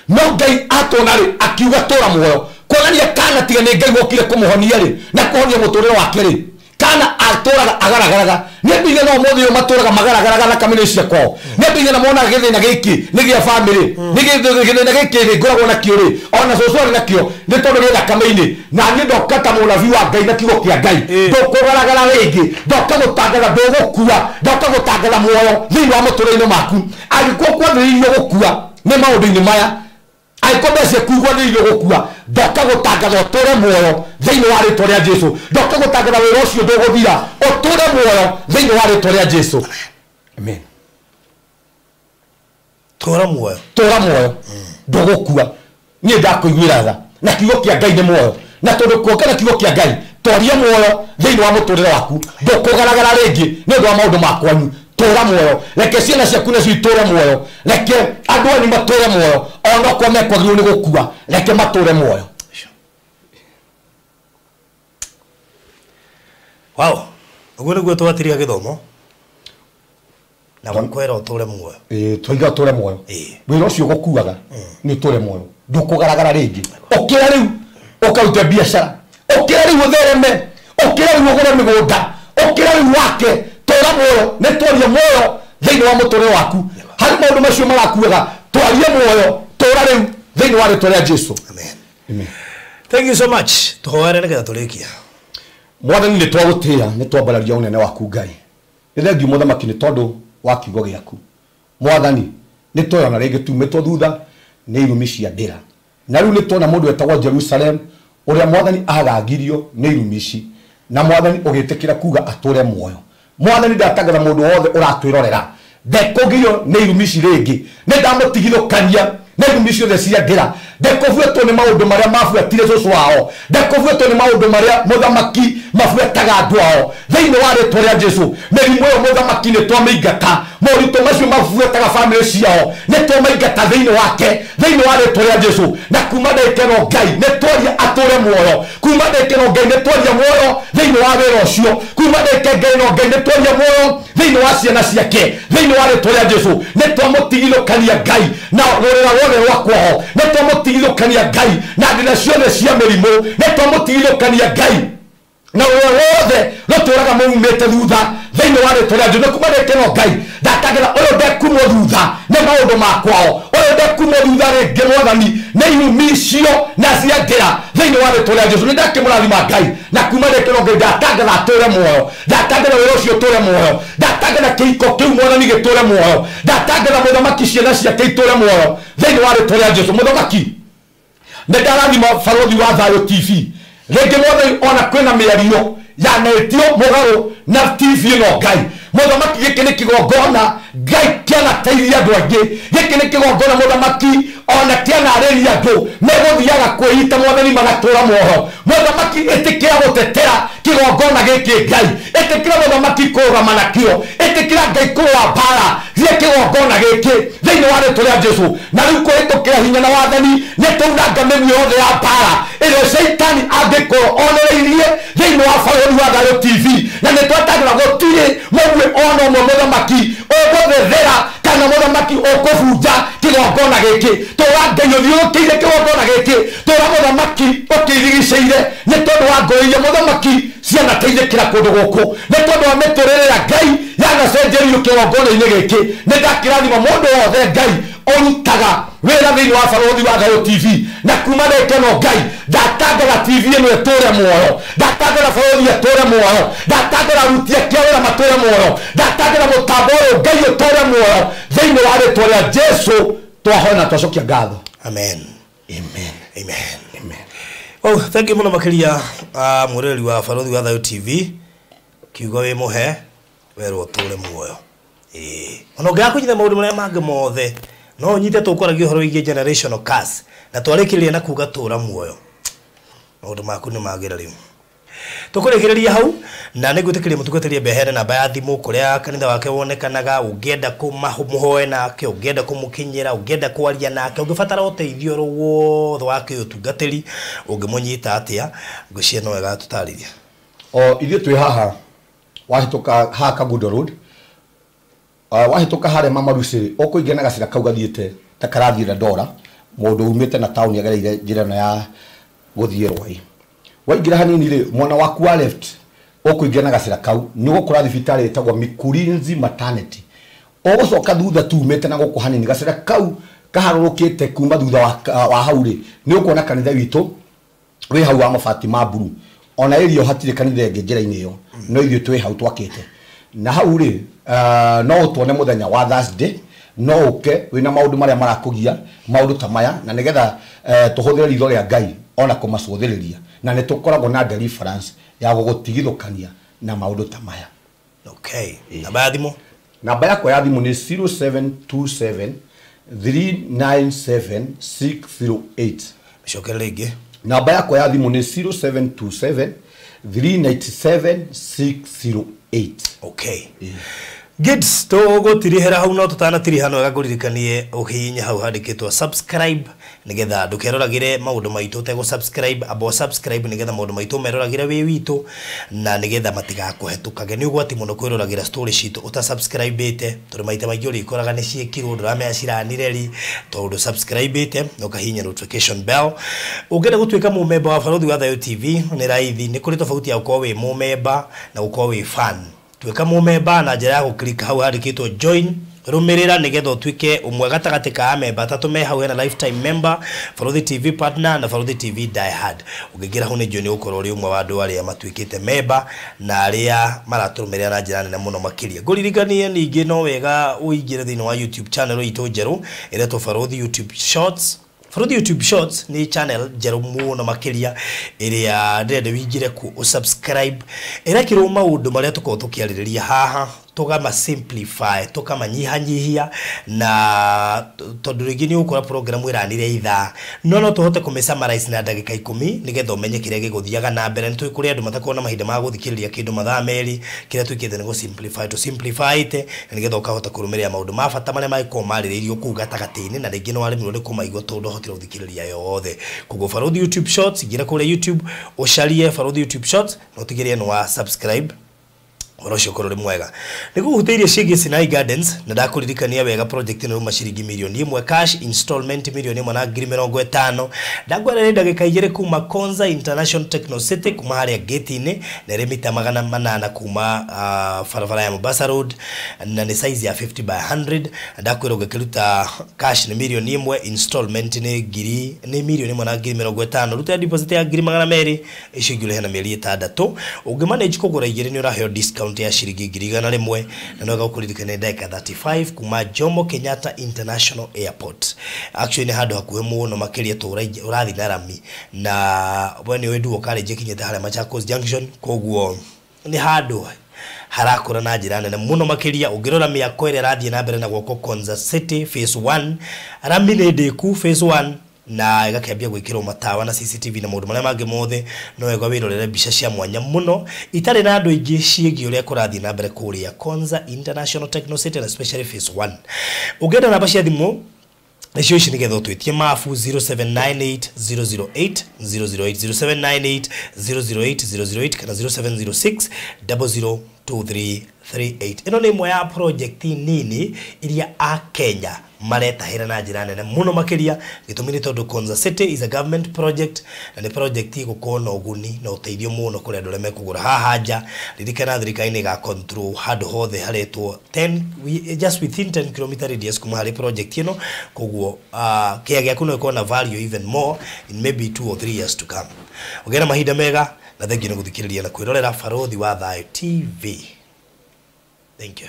No Ngai atona rĩ akiuga tũra muoyo. Kuonania kana tiga nĩ Ngai wokire kũmũhonia rĩ na kũhonia mũtũrĩre wake rĩ, kana atũraga agaragaraga. Nĩ andũ aigana ũmũthĩ ũyũ matũraga magaragaraga thakame nĩ cia kwao. Nĩ andũ aigana monaga gĩthĩna gĩkĩ nĩ gĩa bamĩrĩ, nĩ gĩthĩna gĩkĩ rĩ ngoragwo nakĩo rĩ, ona cũcũ arĩ nakĩo nĩ tondũ gĩ thakame-inĩ. Na niĩ ndoka ta mũnabii wa Ngai na kiugo kĩa Ngai, ndũkũgaragara rĩngĩ, ndoka gũtangatha ndũgũkua, ndoka gũtangatha muoyo thĩinĩ wa mũtũrĩre-inĩ maku. Angĩkorwo kwambĩrĩirio gũkua nĩ maũndũ-inĩ maya, angĩkorwo mbeca ciaku igwanĩrĩirio gũkua, ndoka gũtangatha ũtũre muoyo thĩinĩ wa rĩtwa rĩa Jesũ. Ndoka gũtangatha wĩra ũcio ndũgũthira, ũtũre muoyo thĩinĩ wa rĩtwa rĩa Jesũ. Amen. Tũra muoyo. Tũra muoyo. Ndũgũkua. Niĩ ndakũiguĩra tha. Na kiugo kĩa Ngai nĩ muoyo. Na tondũ kuonga na kiugo kĩa Ngai, twaria muoyo thĩinĩ wa mũtũrĩre waku. Ndũkũgaragara rĩngĩ nĩ ũndũ wa maũndũ ma kwanyu. Tũra muoyo. Reke ciana ciaku nacio itũre muoyo. Reke andũ anyu matũre muoyo. Onokorwo mekwagĩrĩirwo nĩ gũkua, reke matũre muoyo. Wow. Ũguo nĩguo twatiria gĩthomo. Na gũkwĩra ũtũre muoyo. Twaiga ũtũre muoyo. Wĩra ũcio ũgũkuaga nĩ ũtũre muoyo. Ndũkũgaragara rĩngĩ. Ũkĩra rĩu ũkarute biacara. Ũkĩra rĩu ũthereme. Ũkĩra rĩu ũgũre mĩgũnda. Ũkĩra rĩu wake. Tũra muoyo, nĩ twaria muoyo thĩinĩ wa mũtũrĩre waku. Harĩ maũndũ macio marakuaga, twaria muoyo, tũra rĩu thĩinĩ wa rĩtwa rĩa Jesũ. Amen. Amen. Thank you so much. Tũhoere nĩgetha tũrĩkie. Mwathani nĩ twagũtĩĩa, nĩ twambararia ũnene waku Ngai. Nĩ thengiũ mũthamaki nĩ tondũ wa kiugo gĩaku. Mwathani, nĩ tweyona rĩngĩ tumĩtwo thutha nĩ irumi cia ndĩra. Na rĩu nĩ tuona mũndũ wetagwo Jerusalem ũrĩa mwathani agagirio nĩ irumi ici. Na mwathani ũgĩtĩkĩra kuga atũre muoyo. Mwathani ndatangatha mũndũ wothe ũratwĩrorera ndekũgirio nĩ irumi ici rĩngĩ. Nĩ ndamũtigithũkania nĩ irumi ciothe cia ndĩra. Ndekũbuatwo nĩ maũndũ marĩa mabuatire cũcũ wao. Ndekũbuatwo nĩ maũndũ marĩa mũthamaki mabuataga andũ ao. Thĩinĩ wa rĩtwa rĩa Jesũ, mĩrimũ ĩyo mũthamaki nĩ twamĩingata. Moritũ macio mabuataga bamĩrĩ ciao nĩ twamaingata thĩinĩ wake, thĩinĩ wa rĩtwa rĩa Jesũ. Na kuma ndagĩka ĩno Ngai nĩ twaria atũre muoyo. Kuma ndagĩka ĩno Ngai nĩ twaria muoyo thĩinĩ wa wĩra ũcio. Kuma ndagĩka ĩno Ngai nĩ twaria muoyo thĩinĩ wa ciana ciake, thĩinĩ wa rĩtwa rĩa Jesũ. Nĩ twamũtigithũkania Ngai na rũrĩra ruothe rwa kwao. Nĩ twamũtigithũkania Ngai na ndĩra ciothe cia mĩrimũ. Nĩ twamũtigithũkania Ngai na rũrĩra ruothe rũtũraga mũumĩte thutha thĩinĩ wa rĩtwa rĩa Jesũ. Nĩ kuma ndagĩka ĩno Ngai ndatangatha ũyũ ndekumwo thutha nĩ maũndũ ma kwao, ũyũ ndekumwo thutha rĩngĩ mwathani nĩ irumi icio na cia ndĩra thĩinĩ wa rĩtwa rĩa Jesũ. Nĩ ndakĩmũrathima Ngai na kuma ndagĩka ĩno Ngai ndatangatha atũre muoyo, ndatangatha wĩra ũcio ũtũre muoyo, ndatangatha kĩhiko kĩu mwathani gĩtũre muoyo, ndatangatha mũthamaki ciana ciake itũre muoyo thĩinĩ wa rĩtwa rĩa Jesũ. Mũthamaki nĩ ndarathima Barũthi wa Thayũ TV rĩngĩ mwathani ona kwĩna mĩario yanetio mũgarũ na TV ĩno Ngai. Mũthamaki gĩkĩ nĩ kĩgongona Ngai kĩanateithia andũ aingĩ. Gĩkĩ nĩ kĩgongona mũthamaki ona kĩanarĩria andũ megũthiaga kwĩita mwathani magatũra muoyo. Mũthamaki ĩtĩkĩra gũtetera kĩgongona gĩkĩ Ngai, ĩtĩkĩra mũthamaki kũrũgama nakĩo, ĩtĩkĩra Ngai kũrũa mbara cia kĩgongona gĩkĩ thĩinĩ wa rĩtwa rĩa Jesũ. Na rĩu kũhĩtũkĩra hinya na wathani nĩ twaunanga mĩguĩ yothe ya mbara ĩrĩa Caitani angĩkorwo onereirie thĩinĩ wa Barũthi wa Thayũ TV. Na nĩ twatangatha gũtirĩ mũguĩ ona ũmwe mũthamaki ũgũthethera kana mũthamaki ũkũbunja kĩgongona gĩkĩ. Tũra Ngai ũthiũrũrũkĩirie kĩgongona gĩkĩ, tũra mũthamaki ũkĩrigicĩire nĩ tondũ wa ngũĩ iria mũthamaki cianateithĩkĩra kũndũ gũkũ, nĩ tondũ wa mĩtũrĩre ya Ngai yanacenjerio kĩgongona-inĩ gĩkĩ. Nĩ ndakĩrathima mũndũ wothe Ngai Ũrutaga wĩra thĩinĩ wa Barũthi wa Thayũ TV na kuma ndagĩka ĩno Ngai ndatangatha TV ĩno ĩtũre muoyo, ndatangatha barũthi ĩtũre muoyo, ndatangatha aruti ake a wĩra matũre muoyo, ndatangatha mũtambo ũyũ Ngai ũtũre muoyo thĩinĩ wa rĩtwa rĩa Jesu twahoya na twacokia ngatho. Amen. Amen. Amen. Amen. Oh, thank you muno makiria mwĩroreri wa Barũthi wa Thayũ TV. Kiugo wĩ mũhe werwo ũtũre muoyo. Ĩĩ. Ona ũngĩaga kũnyita maũndũ marĩa mangĩ mothe, no ũnyite tũkwaragia ũhoro wĩgiĩ generational curse na twarĩkĩrĩria na kuga tũra muoyo. Maũndũ maku nĩ magĩra rĩu. Tũkũrĩkĩrĩria hau na nĩngwĩtĩkĩria mũtungatĩri mbehere namba ya thimũ kũrĩa kanitha wake wonekanaga, ũngĩenda kũmũhoe nake, ũngĩenda kũmũkinyĩra, ũngĩenda kwaria nake, ũngĩbatara ũteithio oro wothe wa kĩũtungatĩri, ũngĩmũnyita atĩa, ngwĩciria no wega tũtarĩrie. O ithuĩ twĩ haha wahĩtũka haha Kangundo Road, wahĩtũka harĩa Mama Lucy ũkũingĩra na gacĩra kau gathiĩte ta karathiĩ Dandora, mũndũ umĩte na taũni agereire njĩra ĩno ya gũthiĩ Rwai. Waingĩra hanini rĩ, mwena waku wa left ũkũingĩra na gacĩra kau nĩ ũgũkora thibitarĩ ĩtagwo Mikurinzi Maternity. Ũgũcoka thutha tu umĩte na gũkũ hanini gacĩra kau kaharũrũkĩte kuma thutha wa hau rĩ, nĩ ũkuona kanitha witũ wĩ hau wa mabati ma mburu. Ona ĩrio hatirĩ kanitha ĩngĩ njĩra-inĩ ĩyo, no ithuĩ twĩ hau twakĩte. Na hau rĩ, no ũtuone mũthenya wa Thursday, no ũke wĩna maũndũ marĩa marakũgia maũndũ ta maya, na nĩgetha tũhũthĩre ritho rĩa Ngai ona kũmacũthĩrĩria, na nĩ tũkoragwo na deliverance ya gũgũtigithũkania na maũndũ ta maya. Okay. Namba ya thimũ? Namba yakwa ya thimũ nĩ 0727 397 608. Mĩcokere rĩngĩ. Namba yakwa ya thimũ nĩ 0727 397 608. Okay. Good, tũgũtirihĩra hau no tũtanatiriha no wega ngũririkanie ũhihinye hau handĩkĩtwo subscribe nĩgetha ndũkeroragĩre maũndũ maitũ ũtegũ subscribe, amba subscribe nĩgetha maũndũ maitũ meroragĩre wĩ witũ na nĩgetha matigakũhetũkage. Nĩ ũgwati mũno kwĩroragĩra story citũ ũta subscribe-ĩte, tondũ maita maingĩ ũrĩkoraga nĩ ciĩkirwo ndũramenya ciranire rĩ, tondũ subscribe-ĩte na ũkahihinya notification bell. Ũngĩenda gũtuĩka mũmemba wa Barũthi wa Thayũ TV nĩ raithi, nĩ kũrĩ tofauti ya gũkorwo wĩ mũmemba na gũkorwo wĩ fan. Tuĩka mũmemba na njĩra ya gũklika hau handĩkĩtwo join, rũmĩrĩra nĩgetha ũtuĩke ũmwe gatagatĩ ka amemba atatũ me hau, hena lifetime member, Barũthi TV partner na Barũthi TV die hard. Ũngĩingĩra hau nĩ njũĩ nĩ ũgũkorwo ũrĩ ũmwe wa andũ arĩa matuĩkĩte member na arĩa maratũrũmĩrĩra na njĩra nene mũno makĩria. Ngũririkanie ningĩ no wega ũingĩre thĩinĩ wa YouTube channel itũ njerũ ĩretwo Barũthi YouTube Shorts. Barũthi YouTube Shorts nĩ channel njerũ mũno makĩria ĩrĩa ndĩrenda ũingĩre kuo ũsubscribe. Ĩrekĩrwo maũndũ marĩa tũkoragwo tũkĩarĩrĩria haha, tũkama simplify, tũkamanyihanyihia, na tondũ rĩngĩ nĩ ũgũkora program ĩranire ithaa, no tũhote kũmĩ summarize na ndagĩka 10 nĩgetha ũmenye kĩrĩa gĩgũthiaga na mbere. Nĩ tũĩ kũrĩ andũ matakoragwo na mahinda ma gũthikĩrĩria kĩndũ mathaa merĩ, kĩrĩa twĩkĩte nĩ gũ simplify, tũ simplify ĩte nĩgetha ũkahota kũrũmĩrĩra maũndũ ma bata marĩa mangĩkorwo marĩrĩirio kũu gatagatĩ-inĩ, na rĩngĩ nĩ waremirwo nĩ kũmaigua tondũ ndwahotire gũthikĩrĩria yothe. Koguo Barũthi YouTube Shorts, ingĩra kũrĩa YouTube ũcarie Barũthi YouTube Shorts na ũtigĩrĩre nĩ wa subscribe. Ũhoro ũcio ũkorwo ũrĩ mwega. Nĩngũhutĩirie ciĩgiĩ Sinai Gardens na ndakũririkania wega project ĩno yauma ciringi mirioni 1 cash installment mirioni 1 na ngiri 50. Ndangwara nĩ ndagĩka 2 kuma Konza International Techno City kuma harĩa gate-inĩ na ĩrĩ mita 800 kuma barabara ya Mombasa Road na nĩ size ya 50 by 100. Ndakwĩra ũngĩkĩruta cash nĩ mirioni 1, installment nĩ ngiri nĩ mirioni 1 na ngiri 50. Ruta deposit ya ngiri 200 icio ingĩ ũrĩhe na mĩeri 6. Ũngĩmanage kũgũra 2 nĩ ũraheo discount ya ciringi ngiri 100 na no gũkũririkania ndagĩka 35 kuma Jomo Kenyatta International Airport. Actually nĩ handũ hakuhĩ mũno makĩria ũrathiĩ na rami na we nĩ ũĩ Duo College ĩkinyĩte harĩa Machakos Junction, koguo nĩ handũ harakũra na njĩra nene mũno makĩria. Ũngĩrora mĩako ĩrĩa ĩrathiĩ na mbere na gwakwo Konza City phase 1, rami nĩ ndĩku phase 1 na ĩgakĩambia gwĩkĩrwo matawa na CCTV na maũndũ marĩa mangĩ mothe. No wega wĩrorere mbica cia mwanya mũno itarĩ na andũ aingĩ ciĩgiĩ ũrĩa kũrathiĩ na mbere kũrĩa Konza International Techno City na especially phase 1. Ũngĩenda namba cia thimũ nĩcio ici nĩgetha ũtwĩtie mabu 0798 008 008, 0798 008 008 kana 0706 00 2338. Ĩno nĩ ĩmwe ya project nini iria a Kenya maretahĩra na njĩra nene mũno makĩria. Gĩtũmi nĩ tondũ Konza City is a government project, na nĩ project ĩgũkorwo na ũguni na ũteithio mũno kũrĩ andũ arĩa mekũgũra haha nja. Ririkana thirikari nĩ ĩga control handũ hothe haretwo 10 just within 10 km radius kuma harĩ project ĩno. Koguo kĩaya gĩaku no ĩkorwo na value even more in maybe 2 or 3 years to come. Ũgĩe na mahinda mega, na thengiũ nĩ gũthikĩrĩria na kwĩrorera Barothi wa Thayũ TV. Thank you.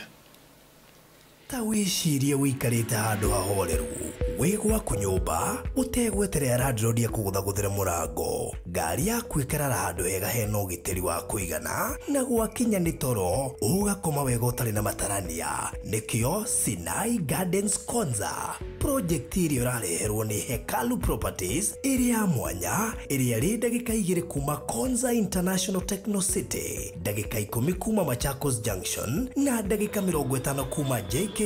Ta wĩcirie wĩikarĩte handũ hahoreru wĩ gwaku nyũmba, ũtegweterera landlord akũgũthagũthĩre mũrango, ngari yaku ĩkarara handũ hega hena ũgitĩri wa kũigana, na gwakinya nĩ toro ũgakoma wega ũtarĩ na matarania. Nĩkĩo Sinai Gardens Konza, project ĩrĩa ũrareherwo nĩ Hekalu Properties, ĩrĩa ya mwanya, ĩrĩa ĩrĩ ndagĩka 2 kuma Konza International Techno City, ndagĩka 10 kuma Machakos Junction, na ndagĩka 50 kuma JKIA.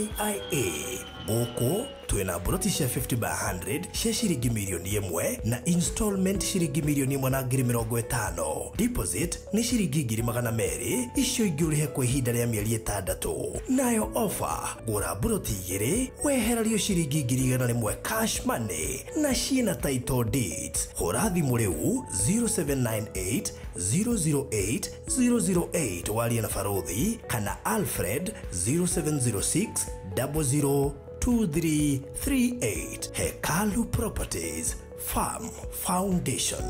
Gũkũ twĩna mburoti cia 50 by 100 cia ciringi mirioni 1 na installment ciringi 1,050,000. Deposit nĩ ciringi 200,000, icio ingĩ ũrĩhe kwa ihinda rĩa mĩeri 6. Nayo offer, gũra mburoti 2 wehererio ciringi 100,000 cash money, na ciĩna title deeds. Hũra thimũ rĩu 0798 008 008 warie na Barothi, kana Alfred 0706 00 2338. Hekalu Properties, Farm Foundation.